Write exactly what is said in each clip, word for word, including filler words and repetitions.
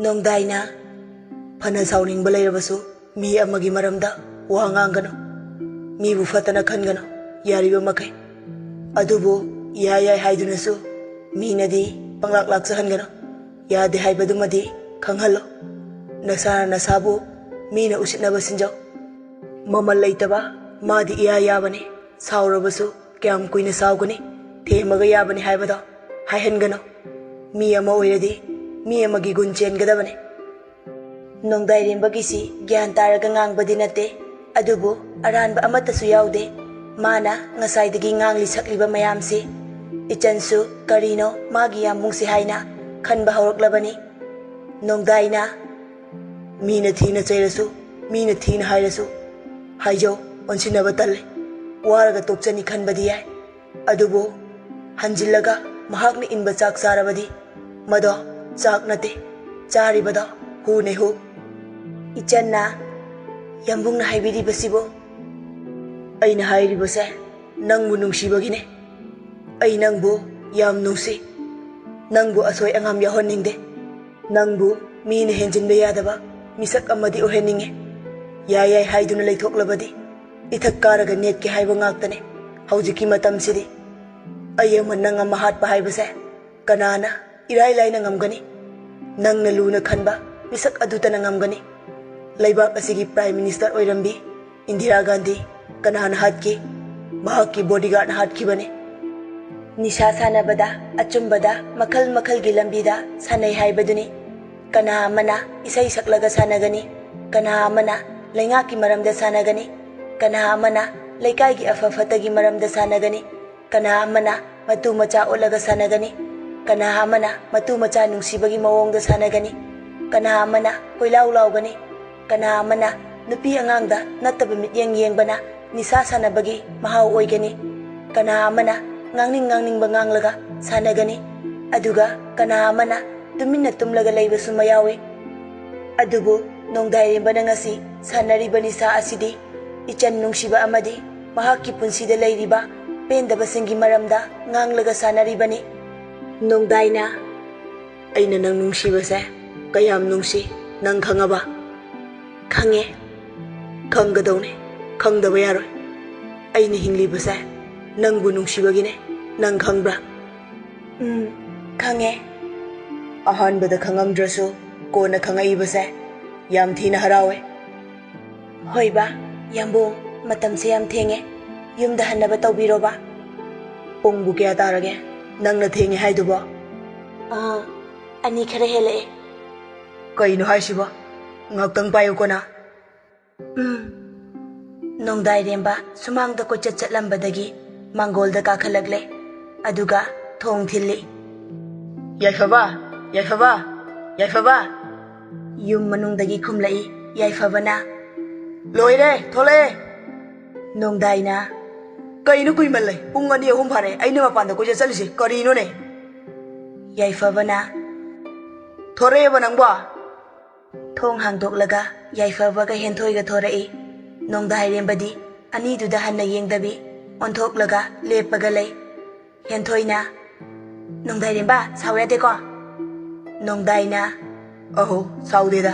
ꯅꯣꯡꯗꯥꯏꯅ, ꯐꯅ ꯁꯥꯎꯅꯤꯡꯕ ꯂꯩꯔꯕꯁꯨ ꯃꯤ ꯑꯃꯒꯤ ꯃꯔꯝꯗ ꯋꯥ ꯉꯥꯡꯒꯅꯨ꯫ ꯃꯤꯕꯨ ꯐꯠꯇꯅ ꯈꯟꯒꯅꯨ, ꯌꯥꯔꯤꯕ ꯃꯈꯩ꯫ ꯑꯗꯨꯕꯨ ꯌꯥꯏ ꯌꯥꯏ ꯍꯥꯏꯗꯨꯅꯁꯨ ꯃꯤꯅꯗꯤ ꯄꯪꯂꯥꯛ ꯂꯥꯛꯆꯍꯟꯒꯅꯨ꯫ ꯌꯥꯗꯦ ꯍꯥꯏꯕꯗꯨꯃꯗꯤ ꯈꯪꯍꯜꯂꯨ꯫ ꯅꯁꯥꯅ ꯅꯁꯥꯕꯨ ꯃꯤꯅ ꯎꯁꯤꯠꯅꯕ ꯁꯤꯟꯖꯧ꯫ ꯃꯃꯜ ꯂꯩꯇꯕ ꯃꯥꯗꯤ ꯏꯌꯥ ꯌꯥꯕꯅꯤ꯫ ꯁꯥꯎꯔꯕꯁꯨ ꯀꯌꯥꯝ ꯀꯨꯏꯅ ꯁꯥꯎꯒꯅꯤ? ꯊꯦꯝꯃꯒ ꯌꯥꯕꯅꯤ ꯍꯥꯏꯕꯗꯣ ꯍꯥꯏꯍꯟꯒꯅꯨ꯫ ꯃꯤ ꯑꯃ ꯑꯣꯏꯔꯗꯤ ꯃꯤ ꯑꯃꯒꯤ ꯒꯨꯟ ꯆꯦꯟꯒꯗꯕꯅꯤ꯫ ꯅꯣꯡꯗꯥꯏꯔꯦꯝꯕꯒꯤꯁꯤ ꯒ꯭ꯌꯥꯟ ꯇꯥꯔꯒ ꯉꯥꯡꯕꯗꯤ ꯅꯠꯇꯦ, ꯑꯗꯨꯕꯨ ꯑꯔꯥꯟꯕ ꯑꯃꯠꯇꯁꯨ ꯌꯥꯎꯗꯦ꯫ ꯃꯥꯅ ꯉꯁꯥꯏꯗꯒꯤ ꯉꯥꯡꯂꯤ ꯁꯛꯂꯤꯕ ꯃꯌꯥꯝꯁꯤ ꯏꯆꯟꯁꯨ ꯀꯔꯤꯅꯣ ꯃꯥꯒꯤ ꯌꯥꯝꯕꯨꯡꯁꯤ ꯍꯥꯏꯅ ꯈꯟꯕ ꯍꯧꯔꯛꯂꯕꯅꯤ꯫ ꯅꯣꯡꯗꯥꯏꯅ, ꯃꯤꯅ ꯊꯤꯅ ꯆꯩꯔꯁꯨ, ꯃꯤꯅ ꯊꯤꯅ ꯍꯥꯏꯔꯁꯨ, ꯍꯥꯏꯖꯧ, ꯑꯣꯟꯁꯤꯟꯅꯕ ꯇꯜꯂꯤ꯫ ꯋꯥꯔꯒ ꯇꯣꯛꯆꯅꯤ ꯈꯟꯕꯗꯤ ꯌꯥꯏ, ꯑꯗꯨꯕꯨ ꯍꯟꯖꯤꯜꯂꯒ ꯃꯍꯥꯛꯅ ꯏꯟꯕ ꯆꯥꯛ ꯆꯥꯔꯕꯗꯤ ꯃꯗꯣ ꯆꯥꯛ ꯅꯠꯇꯦ, ꯆꯥꯔꯤꯕꯗꯣ ꯍꯨꯅꯦ ꯍꯨ꯫ ꯏꯆꯟꯅ, ꯌꯥꯝꯕꯨꯡꯅ ꯍꯥꯏꯕꯤꯔꯤꯕꯁꯤꯕꯨ? ꯑꯩꯅ ꯍꯥꯏꯔꯤꯕꯁꯦ ꯅꯪꯕꯨ ꯅꯨꯡꯁꯤꯕꯒꯤꯅꯦ꯫ ꯑꯩ ꯅꯪꯕꯨ ꯌꯥꯝ ꯅꯨꯡꯁꯤ꯫ ꯅꯪꯕꯨ ꯑꯁꯣꯏ ꯑꯉꯥꯝ ꯌꯥꯎꯍꯟꯅꯤꯡꯗꯦ꯫ ꯅꯪꯕꯨ ꯃꯤꯅ ꯍꯦꯟꯖꯤꯟꯕ ꯌꯥꯗꯕ ꯃꯤꯁꯛ ꯑꯃꯗꯤ ꯑꯣꯏꯍꯟꯅꯤꯡꯉꯤ꯫ ꯌꯥꯏ ꯌꯥꯏ ꯍꯥꯏꯗꯨꯅ ꯂꯩꯊꯣꯛꯂꯕꯗꯤ ꯏꯊꯛ ꯀꯥꯔꯒ ꯅꯦꯠꯀꯦ ꯍꯥꯏꯕ ꯉꯥꯛꯇꯅꯤ꯫ ꯍꯧꯖꯤꯛꯀꯤ ꯃꯇꯝꯁꯤꯗꯤ ꯑꯩ ꯑꯃ ꯅꯪ ꯑꯃ ꯍꯥꯠꯄ ꯍꯥꯏꯕꯁꯦ ꯀꯅꯥꯅ ꯏꯔꯥꯏ ꯂꯥꯏꯅ ꯉꯝꯒꯅꯤ? ꯅꯪꯅ ꯂꯨꯅ ꯈꯟꯕ ꯃꯤꯁꯛ ꯑꯗꯨꯇꯅ ꯉꯝꯒꯅꯤ꯫ ꯂꯩꯕꯥꯛ ꯑꯁꯤꯒꯤ Prime Minister ꯑꯣꯏꯔꯝꯕꯤ ꯏꯟꯗꯤꯔꯥ ꯒꯥꯟꯙꯤ ꯀꯅꯥꯅ ꯍꯥꯠꯈꯤ? ꯃꯍꯥꯛꯀꯤ bodyguardꯅ ꯍꯥꯠꯈꯤꯕꯅꯤ꯫ ꯅꯤꯁꯥ ꯁꯥꯟꯅꯕꯗ, ꯑꯆꯨꯝꯕꯗ, ꯃꯈꯜ ꯃꯈꯜꯒꯤ ꯂꯝꯕꯤꯗ ꯁꯥꯟꯅꯩ ꯍꯥꯏꯕꯗꯨꯅꯤ꯫ ꯀꯅꯥ ꯑꯃꯅ ꯏꯁꯩ ꯁꯛꯂꯒ ꯁꯥꯟꯅꯒꯅꯤ, ꯀꯅꯥ ꯑꯃꯅ ꯂꯩꯉꯥꯛꯀꯤ ꯃꯔꯝꯗ ꯁꯥꯟꯅꯒꯅꯤ, ꯀꯅꯥ ꯑꯃꯅ ꯂꯩꯀꯥꯏꯒꯤ ꯑꯐ ꯐꯠꯇꯒꯤ ꯃꯔꯝꯗ ꯁꯥꯟꯅꯒꯅꯤ, ꯀꯅꯥ ꯑꯃꯅ ꯃꯇꯨ ꯃꯆꯥ ꯑꯣꯠꯂꯒ ꯁꯥꯟꯅꯒꯅꯤ, ꯀꯅꯥ ꯑꯃꯅ ꯃꯇꯨ ꯃꯆꯥ ꯅꯨꯡꯁꯤꯕꯒꯤ ꯃꯑꯣꯡꯗ ꯁꯥꯟꯅꯒꯅꯤ, ꯀꯅꯥ ꯑꯃꯅ ꯀꯣꯏꯂꯥꯎ ꯂꯥꯎꯒꯅꯤ, ꯀꯅꯥ ꯑꯃꯅ ꯅꯨꯄꯤ ꯑꯉꯥꯡꯗ ꯅꯠꯇꯕ ꯃꯤꯠꯌꯦꯡ ꯌꯦꯡꯕꯅ ꯅꯤꯁꯥ ꯁꯥꯟꯅꯕꯒꯤ ꯃꯍꯥꯎ ꯑꯣꯏꯒꯅꯤ, ꯀꯅꯥ ꯑꯃꯅ ꯉꯥꯡꯅꯤꯡ ꯉꯥꯡꯅꯤꯡꯕ ꯉꯥꯡꯂꯒ ꯁꯥꯟꯅꯒꯅꯤ, ꯑꯗꯨꯒ ꯀꯅꯥ ꯑꯃꯅ ꯇꯨꯃꯤꯟꯅ ꯇꯨꯝꯂꯒ ꯂꯩꯕꯁꯨ ꯃꯌꯥꯎꯏ꯫ ꯑꯗꯨꯕꯨ ꯅꯣꯡꯗꯥꯏꯔꯦꯝꯕꯅ ꯉꯁꯤ ꯁꯥꯟꯅꯔꯤꯕ ꯅꯤꯁꯥ ꯑꯁꯤꯗꯤ ꯏꯆꯟ ꯅꯨꯡꯁꯤꯕ ꯑꯃꯗꯤ ꯃꯍꯥꯛꯀꯤ ꯄꯨꯟꯁꯤꯗ ꯂꯩꯔꯤꯕ ꯄꯦꯟꯗꯕꯁꯤꯡꯒꯤ ꯃꯔꯝꯗ ꯉꯥꯡꯂꯒ ꯁꯥꯟꯅꯔꯤꯕꯅꯤ꯫ ꯅꯣꯡꯗꯥꯏꯅ, ꯑꯩꯅ ꯅꯪ ꯅꯨꯡꯁꯤꯕꯁꯦ ꯀꯌꯥꯝ ꯅꯨꯡꯁꯤ, ꯅꯪ ꯈꯪꯉꯕ? ꯈꯪꯉꯦ꯫ ꯈꯪꯒꯗꯧꯅꯦ, ꯈꯪꯗꯕ ꯌꯥꯔꯣꯏ꯫ ꯑꯩꯅ ꯍꯤꯡꯂꯤꯕꯁꯦ ꯅꯪꯕꯨ ꯅꯨꯡꯁꯤꯕꯒꯤꯅꯦ, ꯅꯪ ꯈꯪꯕ꯭ꯔꯥ? ꯎꯝ, ꯈꯪꯉꯦ꯫ ꯑꯍꯥꯟꯕꯗ ꯈꯪꯉꯝꯗ꯭ꯔꯁꯨ ꯀꯣꯟꯅ ꯈꯪꯉꯛꯏꯕꯁꯦ ꯌꯥꯝ ꯊꯤꯅ ꯍꯔꯥꯎꯋꯦ꯫ ꯍꯣꯏꯕ, ꯌꯥꯝꯕꯨꯡ, ꯃꯇꯝꯁꯦ ꯌꯥꯝ ꯊꯦꯡꯉꯦ꯫ ꯌꯨꯝꯗ ꯍꯟꯅꯕ ꯇꯧꯕꯤꯔꯣꯕ꯫ ꯄꯨꯡꯕꯨ ꯀꯌꯥ ꯇꯥꯔꯒꯦ? ꯅꯪꯅ ꯊꯦꯡꯉꯦ ꯍꯥꯏꯗꯨꯕꯣ? ꯑꯥ, ꯑꯅꯤ ꯈꯔ ꯍꯦꯜꯂꯛꯑꯦ꯫ ꯀꯩꯅꯣ ꯍꯥꯏꯁꯤꯕꯣ? ꯉꯥꯛꯇꯪ ꯄꯥꯏꯌꯨꯀꯣ ꯅꯪ꯫ ꯎꯝ꯫ ꯅꯣꯡꯗꯥꯏꯔꯦꯝꯕ ꯁꯨꯃꯥꯡꯗ ꯀꯣꯏꯆꯠ ꯆꯠꯂꯝꯕꯗꯒꯤ ꯃꯥꯡꯒꯣꯜꯗ ꯀꯥꯈꯠꯂꯛꯂꯦ꯫ ꯑꯗꯨꯒ ꯊꯣꯡ ꯊꯤꯜꯂꯤ꯫ ꯌꯥꯏꯐꯕ! ꯌꯥꯏꯐꯕ! ꯌꯥꯏꯐꯕ! ꯌꯨꯝ ꯃꯅꯨꯡꯗꯒꯤ ꯈꯨꯝꯂꯛꯏ ꯌꯥꯏꯐꯕꯅ꯫ ꯂꯣꯏꯔꯦ, ꯊꯣꯛꯂꯛꯑꯦ! ꯅꯣꯡꯗꯥꯏꯅ꯫ ꯀꯩꯅꯣ ꯀꯨꯏꯃꯜꯂꯦ? ꯄꯨꯡ ꯑꯅꯤ ꯑꯍꯨꯝ ꯐꯥꯔꯦ ꯑꯩꯅ ꯃꯄꯥꯟꯗ ꯀꯣꯏꯆꯠ ꯆꯠꯂꯤꯁꯦ, ꯀꯔꯤꯅꯣꯅꯦ? ꯌꯥꯏꯐꯕꯅ꯫ ꯊꯣꯔꯛꯑꯦꯕ ꯅꯪꯕꯣ? ꯊꯣꯡ ꯍꯥꯡꯗꯣꯛꯂꯒ ꯌꯥꯏꯐꯕꯒ ꯍꯦꯟꯊꯣꯏꯒ ꯊꯣꯔꯛꯏ꯫ ꯅꯣꯡꯗꯥꯏꯔꯦꯝꯕꯗꯤ ꯑꯅꯤꯗꯨꯗ ꯍꯟꯅ ꯌꯦꯡꯗꯕꯤ ꯑꯣꯟꯊꯣꯛꯂꯒ ꯂꯦꯞꯄꯒ ꯂꯩ꯫ ꯍꯦꯟꯊꯣꯏꯅ, "ꯅꯣꯡꯗꯥꯏꯔꯦꯝꯕ, ꯁꯥꯎ ꯌꯥꯗꯦꯀꯣ?" ꯅꯣꯡꯗꯥꯏꯅ, "ꯑꯍꯣ, ꯁꯥꯎꯗꯦꯗ꯫"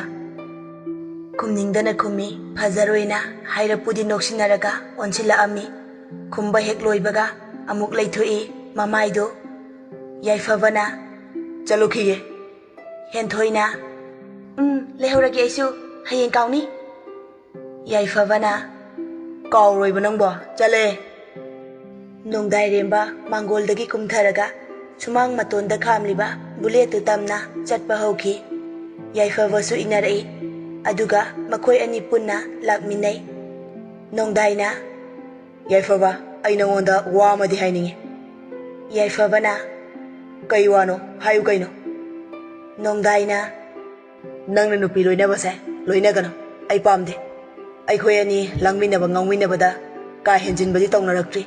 ꯈꯨꯝꯅꯤꯡꯗꯅ ꯈꯨꯝꯃꯤ꯫ ꯐꯖꯔꯣꯏꯅ ꯍꯥꯏꯔꯞꯄꯨꯗꯤ ꯅꯣꯛꯁꯤꯟꯅꯔꯒ ꯑꯣꯟꯁꯤꯜꯂꯛꯑꯝꯃꯤ꯫ ꯈꯨꯝꯕ ꯍꯦꯛ ꯂꯣꯏꯕꯒ ꯑꯃꯨꯛ ꯂꯩꯊꯣꯛꯏ ꯃꯃꯥꯏꯗꯨ꯫ ꯌꯥꯏꯐꯕꯅ, "ꯆꯠꯂꯨꯈꯤꯒꯦ꯫" ꯍꯦꯟꯊꯣꯏꯅ, "ꯎꯝ, ꯂꯩꯍꯧꯔꯒꯦ ꯑꯩꯁꯨ, ꯍꯌꯦꯡ ꯀꯥꯎꯅꯤ꯫" ꯌꯥꯏꯐꯕꯅ, "ꯀꯥꯎꯔꯣꯏꯕ ꯅꯪꯕꯣ, ꯆꯠꯂꯦ꯫" ꯅꯣꯡꯗꯥꯏꯔꯦꯝꯕ ꯃꯥꯡꯒꯣꯜꯗꯒꯤ ꯀꯨꯝꯊꯔꯒ ꯁꯨꯃꯥꯡ ꯃꯇꯣꯟꯗ ꯈꯥꯝꯂꯤꯕ ꯕꯨꯂꯦꯠꯇꯨ ꯇꯝꯅ ꯆꯠꯄ ꯍꯧꯈꯤ꯫ ꯌꯥꯏꯐꯕꯁꯨ ꯏꯟꯅꯔꯛꯏ꯫ ꯑꯗꯨꯒ ꯃꯈꯣꯏ ꯑꯅꯤ ꯄꯨꯟꯅ ꯂꯥꯛꯃꯤꯟꯅꯩ꯫ ꯅꯣꯡꯗꯥꯏꯅ, "ꯌꯥꯏꯐꯕ, ꯑꯩ ꯅꯉꯣꯟꯗ ꯋꯥ ꯑꯃꯗꯤ ꯍꯥꯏꯅꯤꯡꯉꯤ꯫" ꯌꯥꯏꯐꯕꯅ, "ꯀꯩ ꯋꯥꯅꯣ? ꯍꯥꯏꯌꯨ ꯀꯩꯅꯣ?" ꯅꯣꯡꯗꯥꯏꯅ, "ꯅꯪꯅ ꯅꯨꯄꯤ ꯂꯣꯏꯅꯕꯁꯦ ꯂꯣꯏꯅꯒꯅꯨ꯫ ꯑꯩ ꯄꯥꯝꯗꯦ꯫ ꯑꯩꯈꯣꯏ ꯑꯅꯤ ꯂꯥꯡꯃꯤꯟꯅꯕ ꯉꯥꯡꯃꯤꯟꯅꯕꯗ ꯀꯥ ꯍꯦꯟꯖꯤꯟꯕꯗꯤ ꯇꯧꯅꯔꯛꯇ꯭ꯔꯤ꯫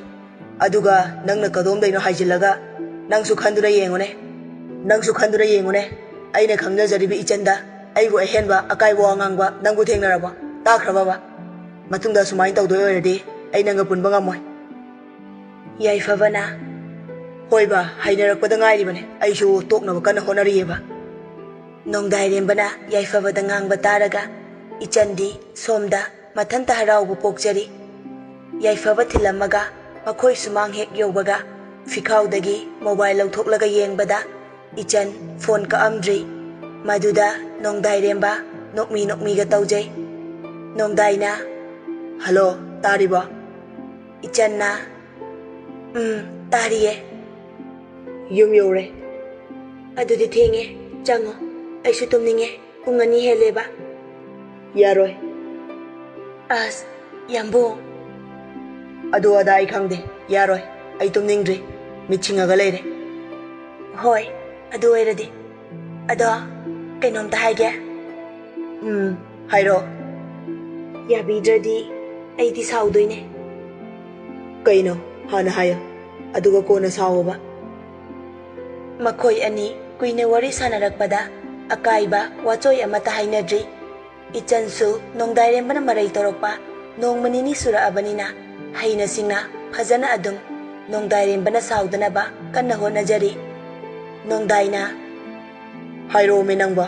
ꯑꯗꯨꯒ ꯅꯪꯅ ꯀꯗꯣꯝꯗꯩꯅꯣ ꯍꯥꯏꯖꯤꯜꯂꯒ ꯅꯪꯁꯨ ꯈꯟꯗꯨꯅ ꯌꯦꯡꯉꯨꯅꯦ꯫ ꯅꯪꯁꯨ ꯈꯟꯗꯨꯅ ꯌꯦꯡꯉꯨꯅꯦ꯫ ꯑꯩꯅ ꯈꯪꯖꯖꯔꯤꯕ ꯏꯆꯟꯗ ꯑꯩꯕꯨ ꯑꯍꯦꯟꯕ ꯑꯀꯥꯏꯕ ꯋꯥ ꯉꯥꯡꯕ ꯅꯪꯕꯨ ꯊꯦꯡꯅꯔꯕꯣ? ꯇꯥꯈ꯭ꯔꯕꯕ? ꯃꯇꯨꯡꯗ ꯑꯁꯨꯃꯥꯏꯅ ꯇꯧꯗꯣꯏ ꯑꯣꯏꯔꯗꯤ ꯑꯩ ꯅꯪꯒ ꯄꯨꯟꯕ ꯉꯝꯃꯣꯏ꯫" ꯌꯥꯏꯐꯕꯅ, "ꯍꯣꯏꯕ, ꯍꯩꯅꯔꯛꯄꯗ ꯉꯥꯏꯔꯤꯕꯅꯦ꯫ ꯑꯩꯁꯨ ꯇꯣꯛꯅꯕ ꯀꯟꯅ ꯍꯣꯠꯅꯔꯤꯑꯕ꯫" ꯅꯣꯡꯗꯥꯏꯔꯦꯝꯕꯅ ꯌꯥꯏꯐꯕꯗ ꯉꯥꯡꯕ ꯇꯥꯔꯒ ꯏꯆꯟꯗꯤ ꯁꯣꯝꯗ ꯃꯊꯟꯇ ꯍꯔꯥꯎꯕ ꯄꯣꯛꯆꯔꯤ꯫ ꯌꯥꯏꯐꯕ ꯊꯤꯜꯂꯝꯃꯒ ꯃꯈꯣꯏ ꯁꯨꯃꯥꯡ ꯍꯦꯛ ꯌꯧꯕꯒ ꯐꯤꯈꯥꯎꯗꯒꯤ ꯃꯣꯕꯥꯏꯜ ꯂꯧꯊꯣꯛꯂꯒ ꯌꯦꯡꯕꯗ ꯏꯆꯟ ꯐꯣꯟ ꯀꯛꯑꯝꯗ꯭ꯔꯤ꯫ ꯃꯗꯨꯗ ꯅꯣꯡꯗꯥꯏꯔꯦꯝꯕ ꯅꯣꯛꯃꯤ ꯅꯣꯛꯃꯤꯒ ꯇꯧꯖꯩ꯫ ꯅꯣꯡꯗꯥꯏꯅ, "ꯍꯜꯂꯣ, ꯇꯥꯔꯤꯕꯣ?" ꯏꯆꯟꯅ, "ꯎꯝ, ꯇꯥꯔꯤꯌꯦ꯫ ꯌꯨꯝ ꯌꯧꯔꯦ꯫ ꯑꯗꯨꯗꯤ ꯊꯦꯡꯉꯦ, ꯆꯪꯉꯣ꯫ ꯑꯩꯁꯨ ꯇꯨꯝꯅꯤꯡꯉꯦ, ꯄꯨꯡ ꯑꯅꯤ ꯍꯦꯜꯂꯦꯕ꯫" "ꯌꯥꯔꯣꯏ꯫" "ꯑꯁ, ꯌꯥꯝꯕꯨꯡ꯫" "ꯑꯗꯨ ꯑꯗꯥ ꯑꯩ ꯈꯪꯗꯦ, ꯌꯥꯔꯣꯏ꯫ ꯑꯩ ꯇꯨꯝꯅꯤꯡꯗ꯭ꯔꯤ, ꯃꯤꯠ ꯁꯤꯡꯉꯒ ꯂꯩꯔꯦ꯫" "ꯍꯣꯏ, ꯑꯗꯨ ꯑꯣꯏꯔꯗꯤ꯫ ꯑꯗꯣ, ꯀꯩꯅꯣꯝꯇ ꯍꯥꯏꯒꯦ꯫" "ꯎꯝ, ꯍꯥꯏꯔꯣ꯫" "ꯌꯥꯕꯤꯗ꯭ꯔꯗꯤ ꯑꯩꯗꯤ ꯁꯥꯎꯗꯣꯏꯅꯦ꯫" "ꯀꯩꯅꯣ? ꯍꯥꯟꯅ ꯍꯥꯏꯌꯣ, ꯑꯗꯨꯒ ꯀꯣꯟꯅ ꯁꯥꯎꯋꯣꯕ꯫" ꯃꯈꯣꯏ ꯑꯅꯤ ꯀꯨꯏꯅ ꯋꯥꯔꯤ ꯁꯥꯟꯅꯔꯛꯄꯗ ꯑꯀꯥꯏꯕ ꯋꯥꯆꯣꯏ ꯑꯃꯠꯇ ꯍꯥꯏꯅꯗ꯭ꯔꯤ꯫ ꯏꯆꯟꯁꯨ ꯅꯣꯡꯗꯥꯏꯔꯦꯝꯕꯅ ꯃꯔꯩ ꯇꯧꯔꯛꯄ ꯅꯣꯡꯃ ꯅꯤꯅꯤ ꯁꯨꯔꯛꯑꯕꯅꯤꯅ ꯍꯩꯅ ꯁꯤꯡꯅ ꯐꯖꯅ ꯑꯗꯨꯝ ꯅꯣꯡꯗꯥꯏꯔꯦꯝꯕꯅ ꯁꯥꯎꯗꯅꯕ ꯀꯟꯅ ꯍꯣꯠꯅꯖꯔꯤ꯫ ꯅꯣꯡꯗꯥꯏꯅ, "ꯍꯥꯏꯔꯛꯑꯣꯃꯦ ꯅꯪꯕꯣ꯫"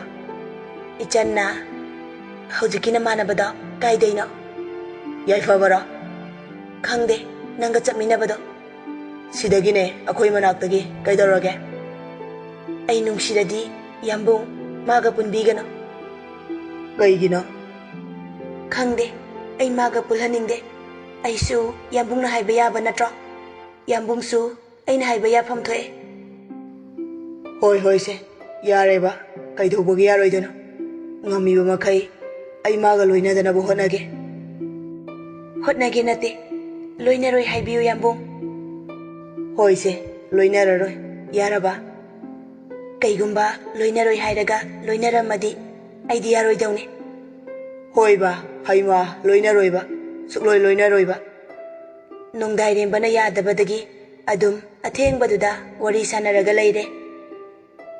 ꯏꯆꯟꯅ, "ꯍꯧꯖꯤꯛꯀꯤ ꯅꯃꯥꯟꯅꯕꯗꯣ ꯀꯥꯏꯗꯩꯅꯣ?" "ꯌꯥꯏꯐꯕꯔꯣ?" "ꯈꯪꯗꯦ, ꯅꯪꯒ ꯆꯠꯃꯤꯟꯅꯕꯗꯣ꯫" "ꯁꯤꯗꯒꯤꯅꯦ, ꯑꯩꯈꯣꯏ ꯃꯅꯥꯛꯇꯒꯤ꯫ ꯀꯩꯗꯧꯔꯒꯦ?" "ꯑꯩ ꯅꯨꯡꯁꯤꯔꯗꯤ ꯌꯥꯝꯕꯨꯡ ꯃꯥꯒ ꯄꯨꯟꯕꯤꯒꯅꯨ꯫" "ꯀꯩꯒꯤꯅꯣ?" "ꯈꯪꯗꯦ, ꯑꯩ ꯃꯥꯒ ꯄꯨꯜꯍꯟꯅꯤꯡꯗꯦ꯫ ꯑꯩꯁꯨ ꯌꯥꯝꯕꯨꯡꯅ ꯍꯥꯏꯕ ꯌꯥꯕ ꯅꯠꯇ꯭ꯔꯣ? ꯌꯥꯝꯕꯨꯡꯁꯨ ꯑꯩꯅ ꯍꯥꯏꯕ ꯌꯥꯐꯝ ꯊꯣꯛꯑꯦ꯫" "ꯍꯣꯏ, ꯍꯣꯏꯁꯦ, ꯌꯥꯔꯦꯕ, ꯀꯩꯗꯧꯕꯒꯤ ꯌꯥꯔꯣꯏꯗꯣꯏꯅꯣ? ꯉꯝꯃꯤꯕ ꯃꯈꯩ ꯑꯩ ꯃꯥꯒ ꯂꯣꯏꯅꯗꯅꯕ ꯍꯣꯠꯅꯒꯦ꯫" "ꯍꯣꯠꯅꯒꯦ ꯅꯠꯇꯦ, ꯂꯣꯏꯅꯔꯣꯏ ꯍꯥꯏꯕꯤꯌꯨ, ꯌꯥꯝꯕꯨꯡ꯫" "ꯍꯣꯏꯁꯦ, ꯂꯣꯏꯅꯔꯔꯣꯏ, ꯌꯥꯔꯕ?" "ꯀꯩꯒꯨꯝꯕ ꯂꯣꯏꯅꯔꯣꯏ ꯍꯥꯏꯔꯒ ꯂꯣꯏꯅꯔꯝꯃꯗꯤ ꯑꯩꯗꯤ ꯌꯥꯔꯣꯏꯗꯧꯅꯤ꯫" "ꯍꯣꯏꯕ, ꯍꯩꯃꯥ, ꯂꯣꯏꯅꯔꯣꯏꯕ, ꯁꯨꯛꯂꯣꯏ ꯂꯣꯏꯅꯔꯣꯏꯕ꯫" ꯅꯣꯡꯗꯥꯏꯔꯦꯝꯕꯅ ꯌꯥꯗꯕꯗꯒꯤ ꯑꯗꯨꯝ ꯑꯊꯦꯡꯕꯗꯨꯗ ꯋꯥꯔꯤ ꯁꯥꯟꯅꯔꯒ ꯂꯩꯔꯦ꯫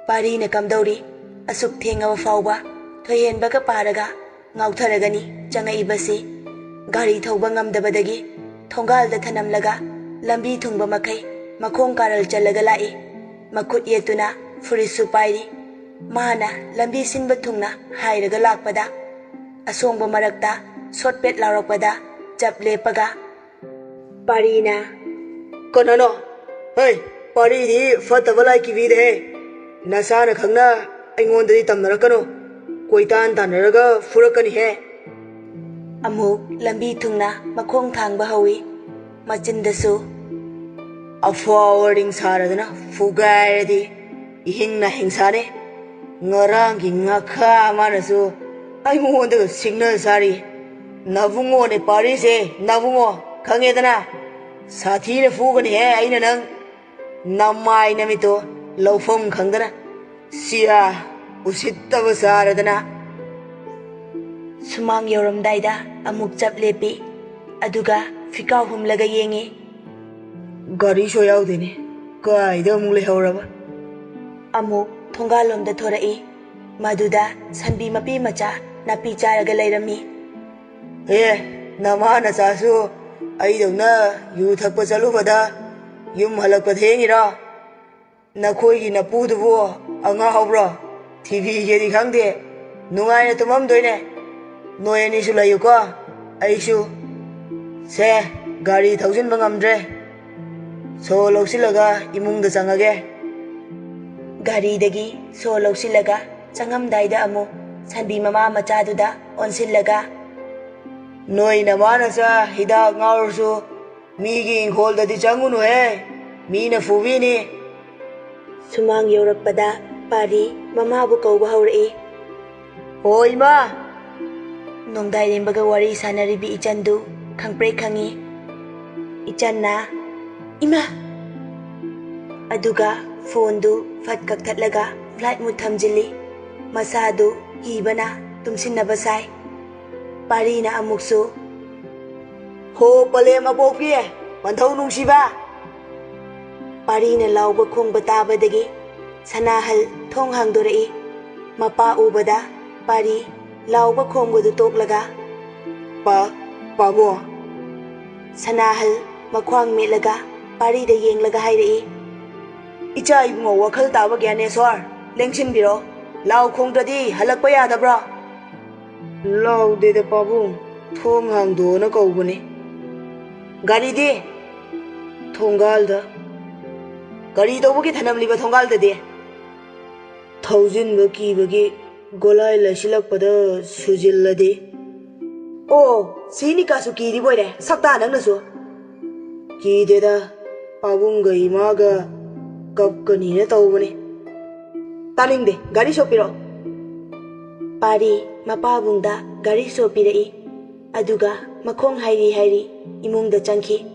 ꯄꯥꯔꯤꯅ ꯀꯝꯗꯧꯔꯤ? ꯑꯁꯨꯛ ꯊꯦꯡꯉꯕ ꯐꯥꯎꯕ ꯊꯣꯏꯍꯦꯟꯕꯒ ꯄꯥꯔꯒ ꯉꯥꯎꯊꯔꯒꯅꯤ ꯆꯪꯉꯛꯏꯕꯁꯤ꯫ ꯒꯥꯔꯤ ꯊꯧꯕ ꯉꯝꯗꯕꯗꯒꯤ ꯊꯣꯡꯒꯥꯜꯗ ꯊꯅꯝꯂꯒ ꯂꯝꯕꯤ ꯊꯨꯡꯕ ꯃꯈꯩ ꯃꯈꯣꯡ ꯀꯥꯔꯜ ꯆꯜꯂꯒ ꯂꯥꯛꯏ꯫ ꯃꯈꯨꯠ ꯌꯦꯠꯇꯨꯅ ꯐꯨꯔꯤꯠꯁꯨ ꯄꯥꯏꯔꯤ꯫ ꯃꯥꯅ ꯂꯝꯕꯤ ꯁꯤꯟꯕ ꯊꯨꯡꯅ ꯍꯥꯏꯔꯒ ꯂꯥꯛꯄꯗ, ꯑꯁꯣꯡꯕ ꯃꯔꯛꯇ ꯁꯣꯠ ꯄꯦꯠ ꯂꯥꯎꯔꯛꯄꯗ ꯆꯞ ꯂꯦꯞꯄꯒ ꯄꯥꯔꯤꯅ, "ꯀꯅꯥꯅꯣ? ꯍꯩ, ꯄꯥꯔꯤꯗꯤ ꯐꯠꯇꯕ ꯂꯥꯏ ꯀꯤꯕꯤꯗꯦꯍꯦ꯫ ꯅꯁꯥꯅ ꯈꯪꯅ ꯑꯩꯉꯣꯟꯗꯗꯤ ꯇꯝꯅꯔꯛꯀꯅꯨ꯫ ꯀꯣꯏꯇꯥꯟ ꯇꯥꯟꯅꯔꯒ ꯐꯨꯔꯛꯀꯅꯤꯍꯦ"꯫ ꯑꯃꯨꯛ ꯂꯝꯕꯤ ꯊꯨꯡꯅ ꯃꯈꯣꯡ ꯊꯥꯡꯕ ꯍꯧꯏ꯫ ꯃꯆꯤꯟꯗꯁꯨ, "ꯑꯐꯥꯎ ꯑꯔꯤꯡ ꯁꯥꯔꯗꯅ ꯐꯨꯒꯥꯏꯔꯗꯤ ꯏꯍꯤꯡ ꯅꯥꯍꯤꯡ ꯁꯥꯅꯤ꯫ ꯉꯔꯥꯡꯒꯤ ꯉꯥꯈꯥ ꯃꯥꯅꯁꯨ ꯑꯩꯉꯣꯟꯗꯒ ꯁꯤꯒꯅꯦꯜ ꯁꯥꯔꯤ꯫ ꯅꯕꯨꯡꯉꯣꯅꯦ ꯄꯥꯔꯤꯁꯦ, ꯅꯕꯨꯡꯉꯣ, ꯈꯪꯉꯦꯗꯅ꯫ ꯁꯥꯊꯤꯅ ꯐꯨꯒꯅꯤꯍꯦ ꯑꯩꯅ ꯅꯪ꯫ ꯅꯃꯥꯏ ꯅꯃꯤꯠꯇꯣ ꯂꯧꯐꯝ ꯈꯪꯗꯅ꯫ ꯁꯤꯌꯥ, ꯎꯁꯤꯠꯇꯕ ꯁꯥꯔꯗꯅ"꯫ ꯁꯨꯃꯥꯡ ꯌꯧꯔꯝꯗꯥꯏꯗ ꯑꯃꯨꯛ ꯆꯞ ꯂꯦꯞꯄꯤ꯫ ꯑꯗꯨꯒ ꯐꯤꯀꯥꯎ ꯍꯨꯝꯂꯒ ꯌꯦꯡꯉꯤ꯫ "ꯒꯥꯔꯤꯁꯨ ꯌꯥꯎꯗꯦꯅꯦ꯫ ꯀꯥꯏꯗ ꯑꯃꯨꯛ ꯂꯩꯍꯧꯔꯕ?" ꯑꯃꯨꯛ ꯊꯣꯡꯒꯥꯜꯂꯣꯝꯗ ꯊꯣꯔꯛꯏ꯫ ꯃꯗꯨꯗ ꯁꯟꯕꯤ ꯃꯄꯤ ꯃꯆꯥ ꯅꯥꯄꯤ ꯆꯥꯔꯒ ꯂꯩꯔꯝꯃꯤ꯫ "ꯑꯦ, ꯅꯃꯥ ꯅꯆꯥꯁꯨ ꯑꯩꯗꯧꯅ ꯌꯨ ꯊꯛꯄ ꯆꯠꯂꯨꯕꯗ ꯌꯨꯝ ꯍꯜꯂꯛꯄ ꯊꯦꯡꯉꯤꯔꯣ? ꯅꯈꯣꯏꯒꯤ ꯅꯄꯨꯗꯨꯕꯨ ꯑꯉꯥꯎꯕ꯭ꯔꯣ? ꯊꯤꯕꯤꯒꯦꯗꯤ ꯈꯪꯗꯦ꯫ ꯅꯨꯡꯉꯥꯏꯅ ꯇꯨꯝꯃꯝꯗꯣꯏꯅꯦ꯫ ꯅꯣꯏ ꯑꯅꯤꯁꯨ ꯂꯩꯌꯨꯀꯣ, ꯑꯩꯁꯨ꯫ ꯁꯦ, ꯒꯥꯔꯤ ꯊꯧꯖꯤꯟꯕ ꯉꯝꯗ꯭ꯔꯦ꯫ ꯁꯣ ꯂꯧꯁꯤꯜꯂꯒ ꯏꯃꯨꯡꯗ ꯆꯪꯉꯒꯦ"꯫ ꯒꯥꯔꯤꯗꯒꯤ ꯁꯣ ꯂꯧꯁꯤꯜꯂꯒ ꯆꯪꯉꯝꯗꯥꯏꯗ ꯑꯃꯨꯛ ꯁꯟꯕꯤ ꯃꯃꯥ ꯃꯆꯥꯗꯨꯗ ꯑꯣꯟꯁꯤꯜꯂꯒ, "ꯅꯣꯏ ꯅꯃꯥ ꯅꯆꯥ ꯍꯤꯗꯥꯛ ꯉꯥꯎꯔꯁꯨ ꯃꯤꯒꯤ ꯏꯪꯈꯣꯜꯗꯗꯤ ꯆꯪꯉꯨꯅꯨꯍꯦ, ꯃꯤꯅ ꯐꯨꯕꯤꯅꯤ"꯫ ꯁꯨꯃꯥꯡ ꯌꯧꯔꯛꯄꯗ ꯄꯥꯔꯤ ꯃꯃꯥꯕꯨ ꯀꯧꯕ ꯍꯧꯔꯛꯏ꯫ "ꯍꯣ ꯏꯃꯥ!" ꯅꯣꯡꯗꯥꯏꯔꯦꯝꯕꯒ ꯋꯥꯔꯤ ꯁꯥꯟꯅꯔꯤꯕꯤ ꯏꯆꯟꯗꯨ ꯈꯪꯄ꯭ꯔꯦꯛ ꯈꯪꯏ꯫ ꯏꯆꯟꯅ, "ꯏꯃꯥ!" ꯑꯗꯨꯒ ꯐꯣꯟꯗꯨ ꯐꯠ ꯀꯛꯊꯠꯂꯒ flight mode ꯊꯝꯖꯤꯜꯂꯤ꯫ ꯃꯁꯥꯗꯨ ꯀꯤꯕꯅ ꯇꯨꯝꯁꯤꯟꯅꯕ ꯁꯥꯏ꯫ ꯄꯥꯔꯤꯅ ꯑꯃꯨꯛꯁꯨ, "ꯍꯣ ꯄꯂꯦꯝ ꯑꯄꯣꯛꯄꯤ, ꯄꯟꯊꯧ ꯅꯨꯡꯁꯤꯕ!" ꯄꯥꯔꯤꯅ ꯂꯥꯎꯕ ꯈꯣꯡꯕ ꯇꯥꯕꯗꯒꯤ ꯁꯅꯥꯍꯜ ꯊꯣꯡ ꯍꯥꯡꯗꯣꯔꯛꯏ꯫ ꯃꯄꯥ ꯎꯕꯗ ꯄꯥꯔꯤ ꯂꯥꯎꯕ ꯈꯣꯡꯕꯗꯨ ꯇꯣꯛꯂꯒ, "ꯄꯥ-, ꯄꯥꯕꯨꯡ!" ꯁꯅꯥꯍꯜ ꯃꯈ꯭ꯋꯥꯡ ꯃꯦꯠꯂꯒ ꯄꯥꯔꯤꯗ ꯌꯦꯡꯂꯒ ꯍꯥꯏꯔꯛꯏ꯫ "ꯏꯆꯥ ꯏꯕꯨꯡꯉꯣ ꯋꯥꯈꯜ ꯇꯥꯕ ꯒ꯭ꯌꯥꯅꯦꯁꯣꯔ, ꯂꯦꯡꯁꯤꯟꯕꯤꯔꯣ"꯫ ꯂꯥꯎ ꯈꯣꯡꯗ꯭ꯔꯗꯤ ꯍꯜꯂꯛꯄ ꯌꯥꯗꯕ꯭ꯔꯣ? ꯂꯥꯎꯗꯦꯗ ꯄꯥꯕꯨꯡ, ꯊꯣꯡ ꯍꯥꯡꯗꯣꯛꯑꯣꯅ ꯀꯧꯕꯅꯤ꯫ ꯒꯥꯔꯤꯗꯤ? ꯊꯣꯡꯒꯥꯜꯗ꯫ ꯀꯔꯤ ꯇꯧꯕꯒꯤ ꯊꯅꯝꯂꯤꯕ ꯊꯣꯡꯒꯥꯜꯗꯗꯤ? ꯊꯧꯖꯤꯟꯕ ꯀꯤꯕꯒꯤ ꯒꯣꯂꯥꯏ ꯂꯩꯁꯤꯜꯂꯛꯄꯗ ꯁꯨꯖꯤꯜꯂꯗꯤ꯫ ꯑꯣ, ꯁꯤꯅꯤꯀꯥꯁꯨ ꯀꯤꯔꯤꯕꯣꯏꯔꯦ, ꯁꯛꯇꯥ ꯅꯪꯅꯁꯨ꯫ ꯀꯤꯗꯦꯗ, ꯄꯥꯕꯨꯡꯒ ꯏꯃꯥꯒ ꯀꯞꯀꯅꯤꯅ ꯇꯧꯕꯅꯤ꯫ ꯇꯥꯅꯤꯡꯗꯦ, ꯒꯥꯔꯤ ꯁꯣ ꯄꯤꯔꯛꯑꯣ꯫ ꯄꯥꯔꯤ ꯃꯄꯥꯕꯨꯡꯗ ꯒꯥꯔꯤ ꯁꯣ ꯄꯤꯔꯛꯏ꯫ ꯑꯗꯨꯒ ꯃꯈꯣꯡ ꯍꯥꯏꯔꯤ ꯍꯥꯏꯔꯤ ꯏꯃꯨꯡꯗ ꯆꯪꯈꯤ꯫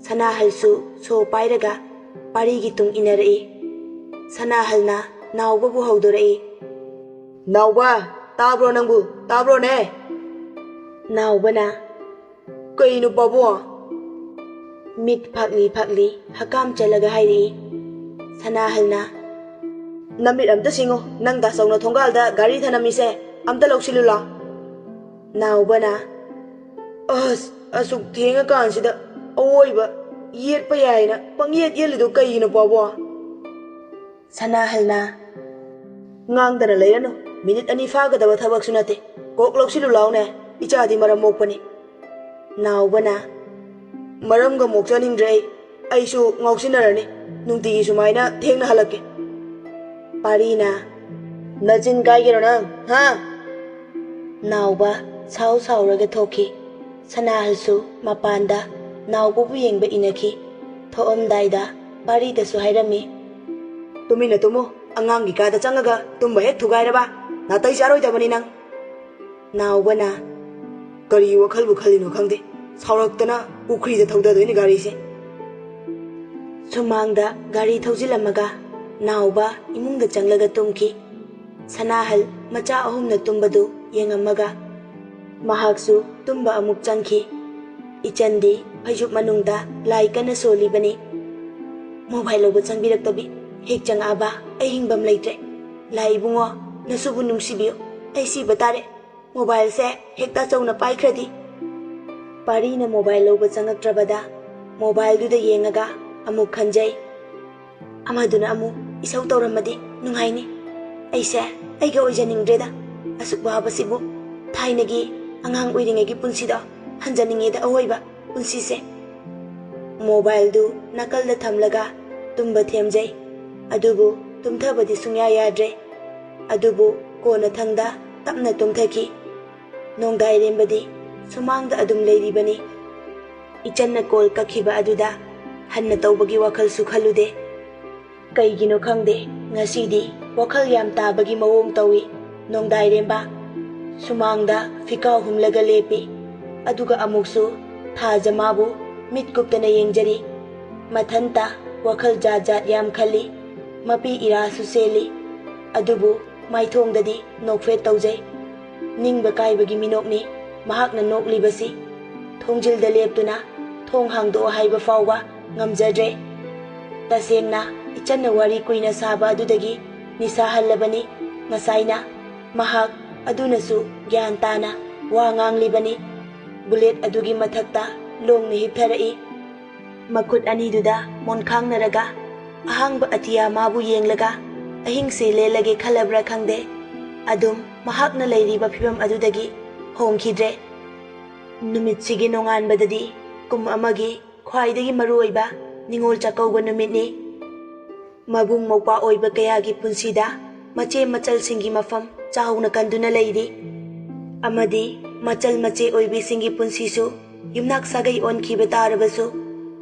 ꯁꯅꯥꯍꯜꯁꯨ ꯁꯣ ꯄꯥꯏꯔꯒ ꯄꯥꯔꯤꯒꯤ ꯇꯨꯡ ꯏꯟꯅꯔꯛꯏ꯫ ꯁꯅꯥꯍꯜꯅ ꯅꯥꯎꯕꯕꯨ ꯍꯧꯗꯣꯔꯛꯏ꯫ ꯅꯥꯎꯕ, ꯇꯥꯕ꯭ꯔꯣ ꯅꯪꯕꯨ? ꯇꯥꯕ꯭ꯔꯣꯅꯦ? ꯅꯥꯎꯕꯅ, ꯀꯩꯅꯣ ꯄꯥꯕꯨꯡ? ꯃꯤꯠ ꯐꯥꯛꯂꯤ ꯐꯥꯛꯂꯤ ꯍꯀꯥꯝ ꯆꯜꯂꯒ ꯍꯥꯏꯔꯛꯏ꯫ ꯁꯅꯥꯍꯜꯅ, ꯅꯃꯤꯠ ꯑꯝꯇ ꯁꯤꯡꯉꯣ, ꯅꯪ ꯗꯥꯆꯧꯅ ꯊꯣꯡꯒꯥꯜꯗ ꯒꯥꯔꯤ ꯊꯅꯝꯃꯤꯁꯦ ꯑꯝꯇ ꯂꯧꯁꯤꯜꯂꯨ ꯂꯥꯎ꯫ ꯅꯥꯎꯕꯅ, ꯑꯁ, ꯑꯁꯨꯛ ꯊꯦꯡꯉꯀꯥꯟꯁꯤꯗ ꯑꯋꯣꯏꯕ ꯌꯦꯠꯄ ꯌꯥꯏꯅ ꯄꯪꯌꯦꯠ ꯌꯦꯠꯂꯤꯗꯣ ꯀꯩꯒꯤꯅꯣ ꯄꯥꯕꯨꯡ? ꯁꯅꯥꯍꯜꯅ, ꯉꯥꯡꯗꯅ ꯂꯩꯔꯅꯨ, ꯃꯤꯅꯤꯠ ꯑꯅꯤ ꯐꯥꯒꯗꯕ ꯊꯕꯛꯁꯨ ꯅꯠꯇꯦ, ꯀꯣꯛ ꯂꯧꯁꯤꯜꯂꯨ ꯂꯥꯎꯅꯦ, ꯏꯆꯥꯗꯤ ꯃꯔꯝ ꯃꯣꯛꯄꯅꯤ꯫ ꯅꯥꯎꯕꯅ, ꯃꯔꯝꯒ ꯃꯣꯛꯆꯅꯤꯡꯗ꯭ꯔꯦ ꯑꯩ, ꯑꯩꯁꯨ ꯉꯥꯎꯁꯤꯟꯅꯔꯅꯤ, ꯅꯨꯡꯇꯤꯒꯤ ꯁꯨꯃꯥꯏꯅ ꯊꯦꯡꯅ ꯍꯜꯂꯛꯀꯦ꯫ ꯄꯥꯔꯤꯅ, ꯅꯆꯤꯟ ꯀꯥꯏꯒꯦꯔꯣ ꯅꯪ, ꯍꯥ? ꯅꯥꯎꯕ ꯁꯥꯎ ꯁꯥꯎꯔꯒ ꯊꯣꯛꯈꯤ꯫ ꯁꯅꯥꯍꯜꯁꯨ ꯃꯄꯥꯟꯗ ꯅꯥꯎꯕꯕꯨ ꯌꯦꯡꯕ ꯏꯟꯅꯈꯤ꯫ ꯊꯣꯛꯑꯝꯗꯥꯏꯗ ꯄꯥꯔꯤꯗꯁꯨ ꯍꯥꯏꯔꯝꯃꯤ, ꯇꯨꯃꯤꯟꯅ ꯇꯨꯝꯃꯨ, ꯑꯉꯥꯡꯒꯤ ꯀꯥꯗ ꯆꯪꯉꯒ ꯇꯨꯝꯕ ꯍꯦꯛ ꯊꯨꯒꯥꯏꯔꯕ ꯅꯥꯇꯩ ꯆꯥꯔꯣꯏꯗꯕꯅꯤ ꯅꯪ꯫ ꯅꯥꯎꯕꯅ, ꯀꯔꯤ ꯋꯥꯈꯜꯕꯨ ꯈꯜꯂꯤꯅꯣ ꯈꯪꯗꯦ, ꯁꯥꯎꯔꯛꯇꯅ ꯄꯨꯈ꯭ꯔꯤꯗ ꯊꯧꯗꯗꯣꯏꯅꯤ ꯒꯥꯔꯤꯁꯦ꯫ ꯁꯨꯃꯥꯡꯗ ꯒꯥꯔꯤ ꯊꯧꯖꯤꯜꯂꯝꯃꯒ ꯅꯥꯎꯕ ꯏꯃꯨꯡꯗ ꯆꯪꯂꯒ ꯇꯨꯝꯈꯤ꯫ ꯁꯅꯥꯍꯜ ꯃꯆꯥ ꯑꯍꯨꯝꯅ ꯇꯨꯝꯕꯗꯨ ꯌꯦꯡꯉꯝꯃꯒ ꯃꯍꯥꯛꯁꯨ ꯇꯨꯝꯕ ꯑꯃꯨꯛ ꯆꯪꯈꯤ꯫ ꯏꯆꯟꯗꯤ ꯐꯩꯖꯨꯞ ꯃꯅꯨꯡꯗ ꯂꯥꯏ ꯀꯟꯅ ꯁꯣꯜꯂꯤꯕꯅꯤ꯫ ꯃꯣꯕꯥꯏꯜ ꯂꯧꯕ ꯆꯪꯕꯤꯔꯛꯇꯕꯤ ꯍꯦꯛ ꯆꯪꯉꯛꯑꯕ ꯑꯩ ꯍꯤꯡꯐꯝ ꯂꯩꯇ꯭ꯔꯦ꯫ ꯂꯥꯏ ꯏꯕꯨꯡꯉꯣ, ꯅꯁꯨꯕꯨ ꯅꯨꯡꯁꯤꯕꯤꯌꯨ, ꯑꯩ ꯁꯤꯕ ꯇꯥꯔꯦ꯫ ꯃꯣꯕꯥꯏꯜꯁꯦ ꯍꯦꯛꯇ ꯆꯧꯅ ꯄꯥꯏꯈ꯭ꯔꯗꯤ꯫ ꯄꯥꯔꯤꯅ ꯃꯣꯕꯥꯏꯜ ꯂꯧꯕ ꯆꯪꯉꯛꯇ꯭ꯔꯕꯗ ꯃꯣꯕꯥꯏꯜꯗꯨꯗ ꯌꯦꯡꯉꯒ ꯑꯃꯨꯛ ꯈꯟꯖꯩ꯫ ꯑꯃꯗꯨꯅ ꯑꯃꯨꯛ ꯏꯁꯧ ꯇꯧꯔꯝꯃꯗꯤ ꯅꯨꯡꯉꯥꯏꯅꯤ꯫ ꯑꯩꯁꯦ ꯑꯩꯒ ꯑꯣꯏꯖꯅꯤꯡꯗ꯭ꯔꯦꯗ꯫ ꯑꯁꯨꯛ ꯋꯥꯕꯁꯤꯕꯨ ꯊꯥꯏꯅꯒꯤ ꯑꯉꯥꯡ ꯑꯣꯏꯔꯤꯉꯩꯒꯤ ꯄꯨꯟꯁꯤꯗꯣ ꯍꯟꯖꯅꯤꯡꯉꯦꯗ꯫ ꯑꯑꯣꯏꯕ ꯄꯨꯟꯁꯤꯁꯦ꯫ ꯃꯣꯕꯥꯏꯜꯗꯨ ꯅꯥꯀꯜꯗ ꯊꯝꯂꯒ ꯇꯨꯝꯕ ꯊꯦꯝꯖꯩ꯫ ꯑꯗꯨꯕꯨ ꯇꯨꯝꯊꯕꯗꯤ ꯁꯨꯡꯌꯥ ꯌꯥꯗ꯭ꯔꯦ꯫ ꯑꯗꯨꯕꯨ ꯀꯣꯟꯅꯊꯪꯗ ꯇꯞꯅ ꯇꯨꯝꯊꯈꯤ꯫ ꯅꯣꯡꯗꯥꯏꯔꯦꯝꯕꯗꯤ ꯁꯨꯃꯥꯡꯗ ꯑꯗꯨꯝ ꯂꯩꯔꯤꯕꯅꯤ꯫ ꯏꯆꯟꯅ ꯀꯣꯜ ꯀꯛꯈꯤꯕ ꯑꯗꯨꯗ ꯍꯟꯅ ꯇꯧꯕꯒꯤ ꯋꯥꯈꯜꯁꯨ ꯈꯜꯂꯨꯗꯦ꯫ ꯀꯩꯒꯤꯅꯣ ꯈꯪꯗꯦ, ꯉꯁꯤꯗꯤ ꯋꯥꯈꯜ ꯌꯥꯝ ꯇꯥꯕꯒꯤ ꯃꯑꯣꯡ ꯇꯧꯏ꯫ ꯅꯣꯡꯗꯥꯏꯔꯦꯝꯕ ꯁꯨꯃꯥꯡꯗ ꯐꯤꯀꯥꯎ ꯍꯨꯝꯂꯒ ꯂꯦꯞꯄꯤ꯫ ꯑꯗꯨꯒ ꯑꯃꯨꯛꯁꯨ ꯊꯥꯖ ꯃꯥꯕꯨ ꯃꯤꯠ ꯀꯨꯞꯇꯅ ꯌꯦꯡꯖꯔꯤ꯫ ꯃꯊꯟꯇ ꯋꯥꯈꯜ ꯖꯥꯠ ꯖꯥꯠ ꯌꯥꯝ ꯈꯜꯂꯤ꯫ ꯃꯄꯤ ꯏꯔꯥꯁꯨ ꯆꯦꯜꯂꯤ꯫ ꯑꯗꯨꯕꯨ ꯃꯥꯏꯊꯣꯡꯗꯗꯤ ꯅꯣꯛꯐꯦꯠ ꯇꯧꯖꯩ꯫ ꯅꯤꯡꯕ ꯀꯥꯏꯕꯒꯤ ꯃꯤꯅꯣꯛꯅꯤ ꯃꯍꯥꯛꯅ ꯅꯣꯛꯂꯤꯕꯁꯤ꯫ ꯊꯣꯡꯖꯤꯜꯗ ꯂꯦꯞꯇꯨꯅ ꯊꯣꯡ ꯍꯥꯡꯗꯣꯛꯑꯣ ꯍꯥꯏꯕ ꯐꯥꯎꯕ ꯉꯝꯖꯗ꯭ꯔꯦ꯫ ꯇꯁꯦꯡꯅ ꯏꯆꯟꯅ ꯋꯥꯔꯤ ꯀꯨꯏꯅ ꯁꯥꯕ ꯑꯗꯨꯗꯒꯤ ꯅꯤꯁꯥ ꯍꯜꯂꯕꯅꯤ꯫ ꯉꯁꯥꯏꯅ ꯃꯍꯥꯛ ꯑꯗꯨꯅꯁꯨ ꯒ꯭ꯌꯥꯟ ꯇꯥꯅ ꯋꯥ ꯉꯥꯡꯂꯤꯕꯅꯤ꯫ ꯕꯨꯂꯦꯠ ꯑꯗꯨꯒꯤ ꯃꯊꯛꯇ ꯂꯣꯡꯅ ꯍꯤꯞꯊꯔꯛꯏ꯫ ꯃꯈꯨꯠ ꯑꯅꯤꯗꯨꯗ ꯃꯣꯟꯈꯥꯡꯅꯔꯒ ꯑꯍꯥꯡꯕ ꯑꯇꯤꯌꯥ ꯃꯥꯕꯨ ꯌꯦꯡꯂꯒ ꯑꯍꯤꯡꯁꯦ ꯂꯦꯜꯂꯒꯦ ꯈꯜꯂꯕ꯭ꯔꯥ ꯈꯪꯗꯦ, ꯑꯗꯨꯝ ꯃꯍꯥꯛꯅ ꯂꯩꯔꯤꯕ ꯐꯤꯕꯝ ꯑꯗꯨꯗꯒꯤ ꯍꯣꯡꯈꯤꯗ꯭ꯔꯦ꯫ ꯅꯨꯃꯤꯠꯁꯤꯒꯤ ꯅꯣꯡꯉꯥꯟꯕꯗꯗꯤ ꯀꯨꯝ ꯑꯃꯒꯤ ꯈ꯭ꯋꯥꯏꯗꯒꯤ ꯃꯔꯨꯑꯣꯏꯕ ꯅꯤꯉꯣꯜ ꯆꯥꯛꯀꯧꯕ ꯅꯨꯃꯤꯠꯅꯤ꯫ ꯃꯕꯨꯡ ꯃꯧꯄ꯭ꯋꯥ ꯑꯣꯏꯕ ꯀꯌꯥꯒꯤ ꯄꯨꯟꯁꯤꯗ ꯃꯆꯦ ꯃꯆꯜꯁꯤꯡꯒꯤ ꯃꯐꯝ ꯆꯥꯎꯅ ꯀꯟꯗꯨꯅ ꯂꯩꯔꯤ꯫ ꯑꯃꯗꯤ ꯃꯆꯜ ꯃꯆꯦ ꯑꯣꯏꯕꯤꯁꯤꯡꯒꯤ ꯄꯨꯟꯁꯤꯁꯨ ꯌꯨꯝꯅꯥꯛ ꯁꯥꯒꯩ ꯑꯣꯟꯈꯤꯕ ꯇꯥꯔꯕꯁꯨ,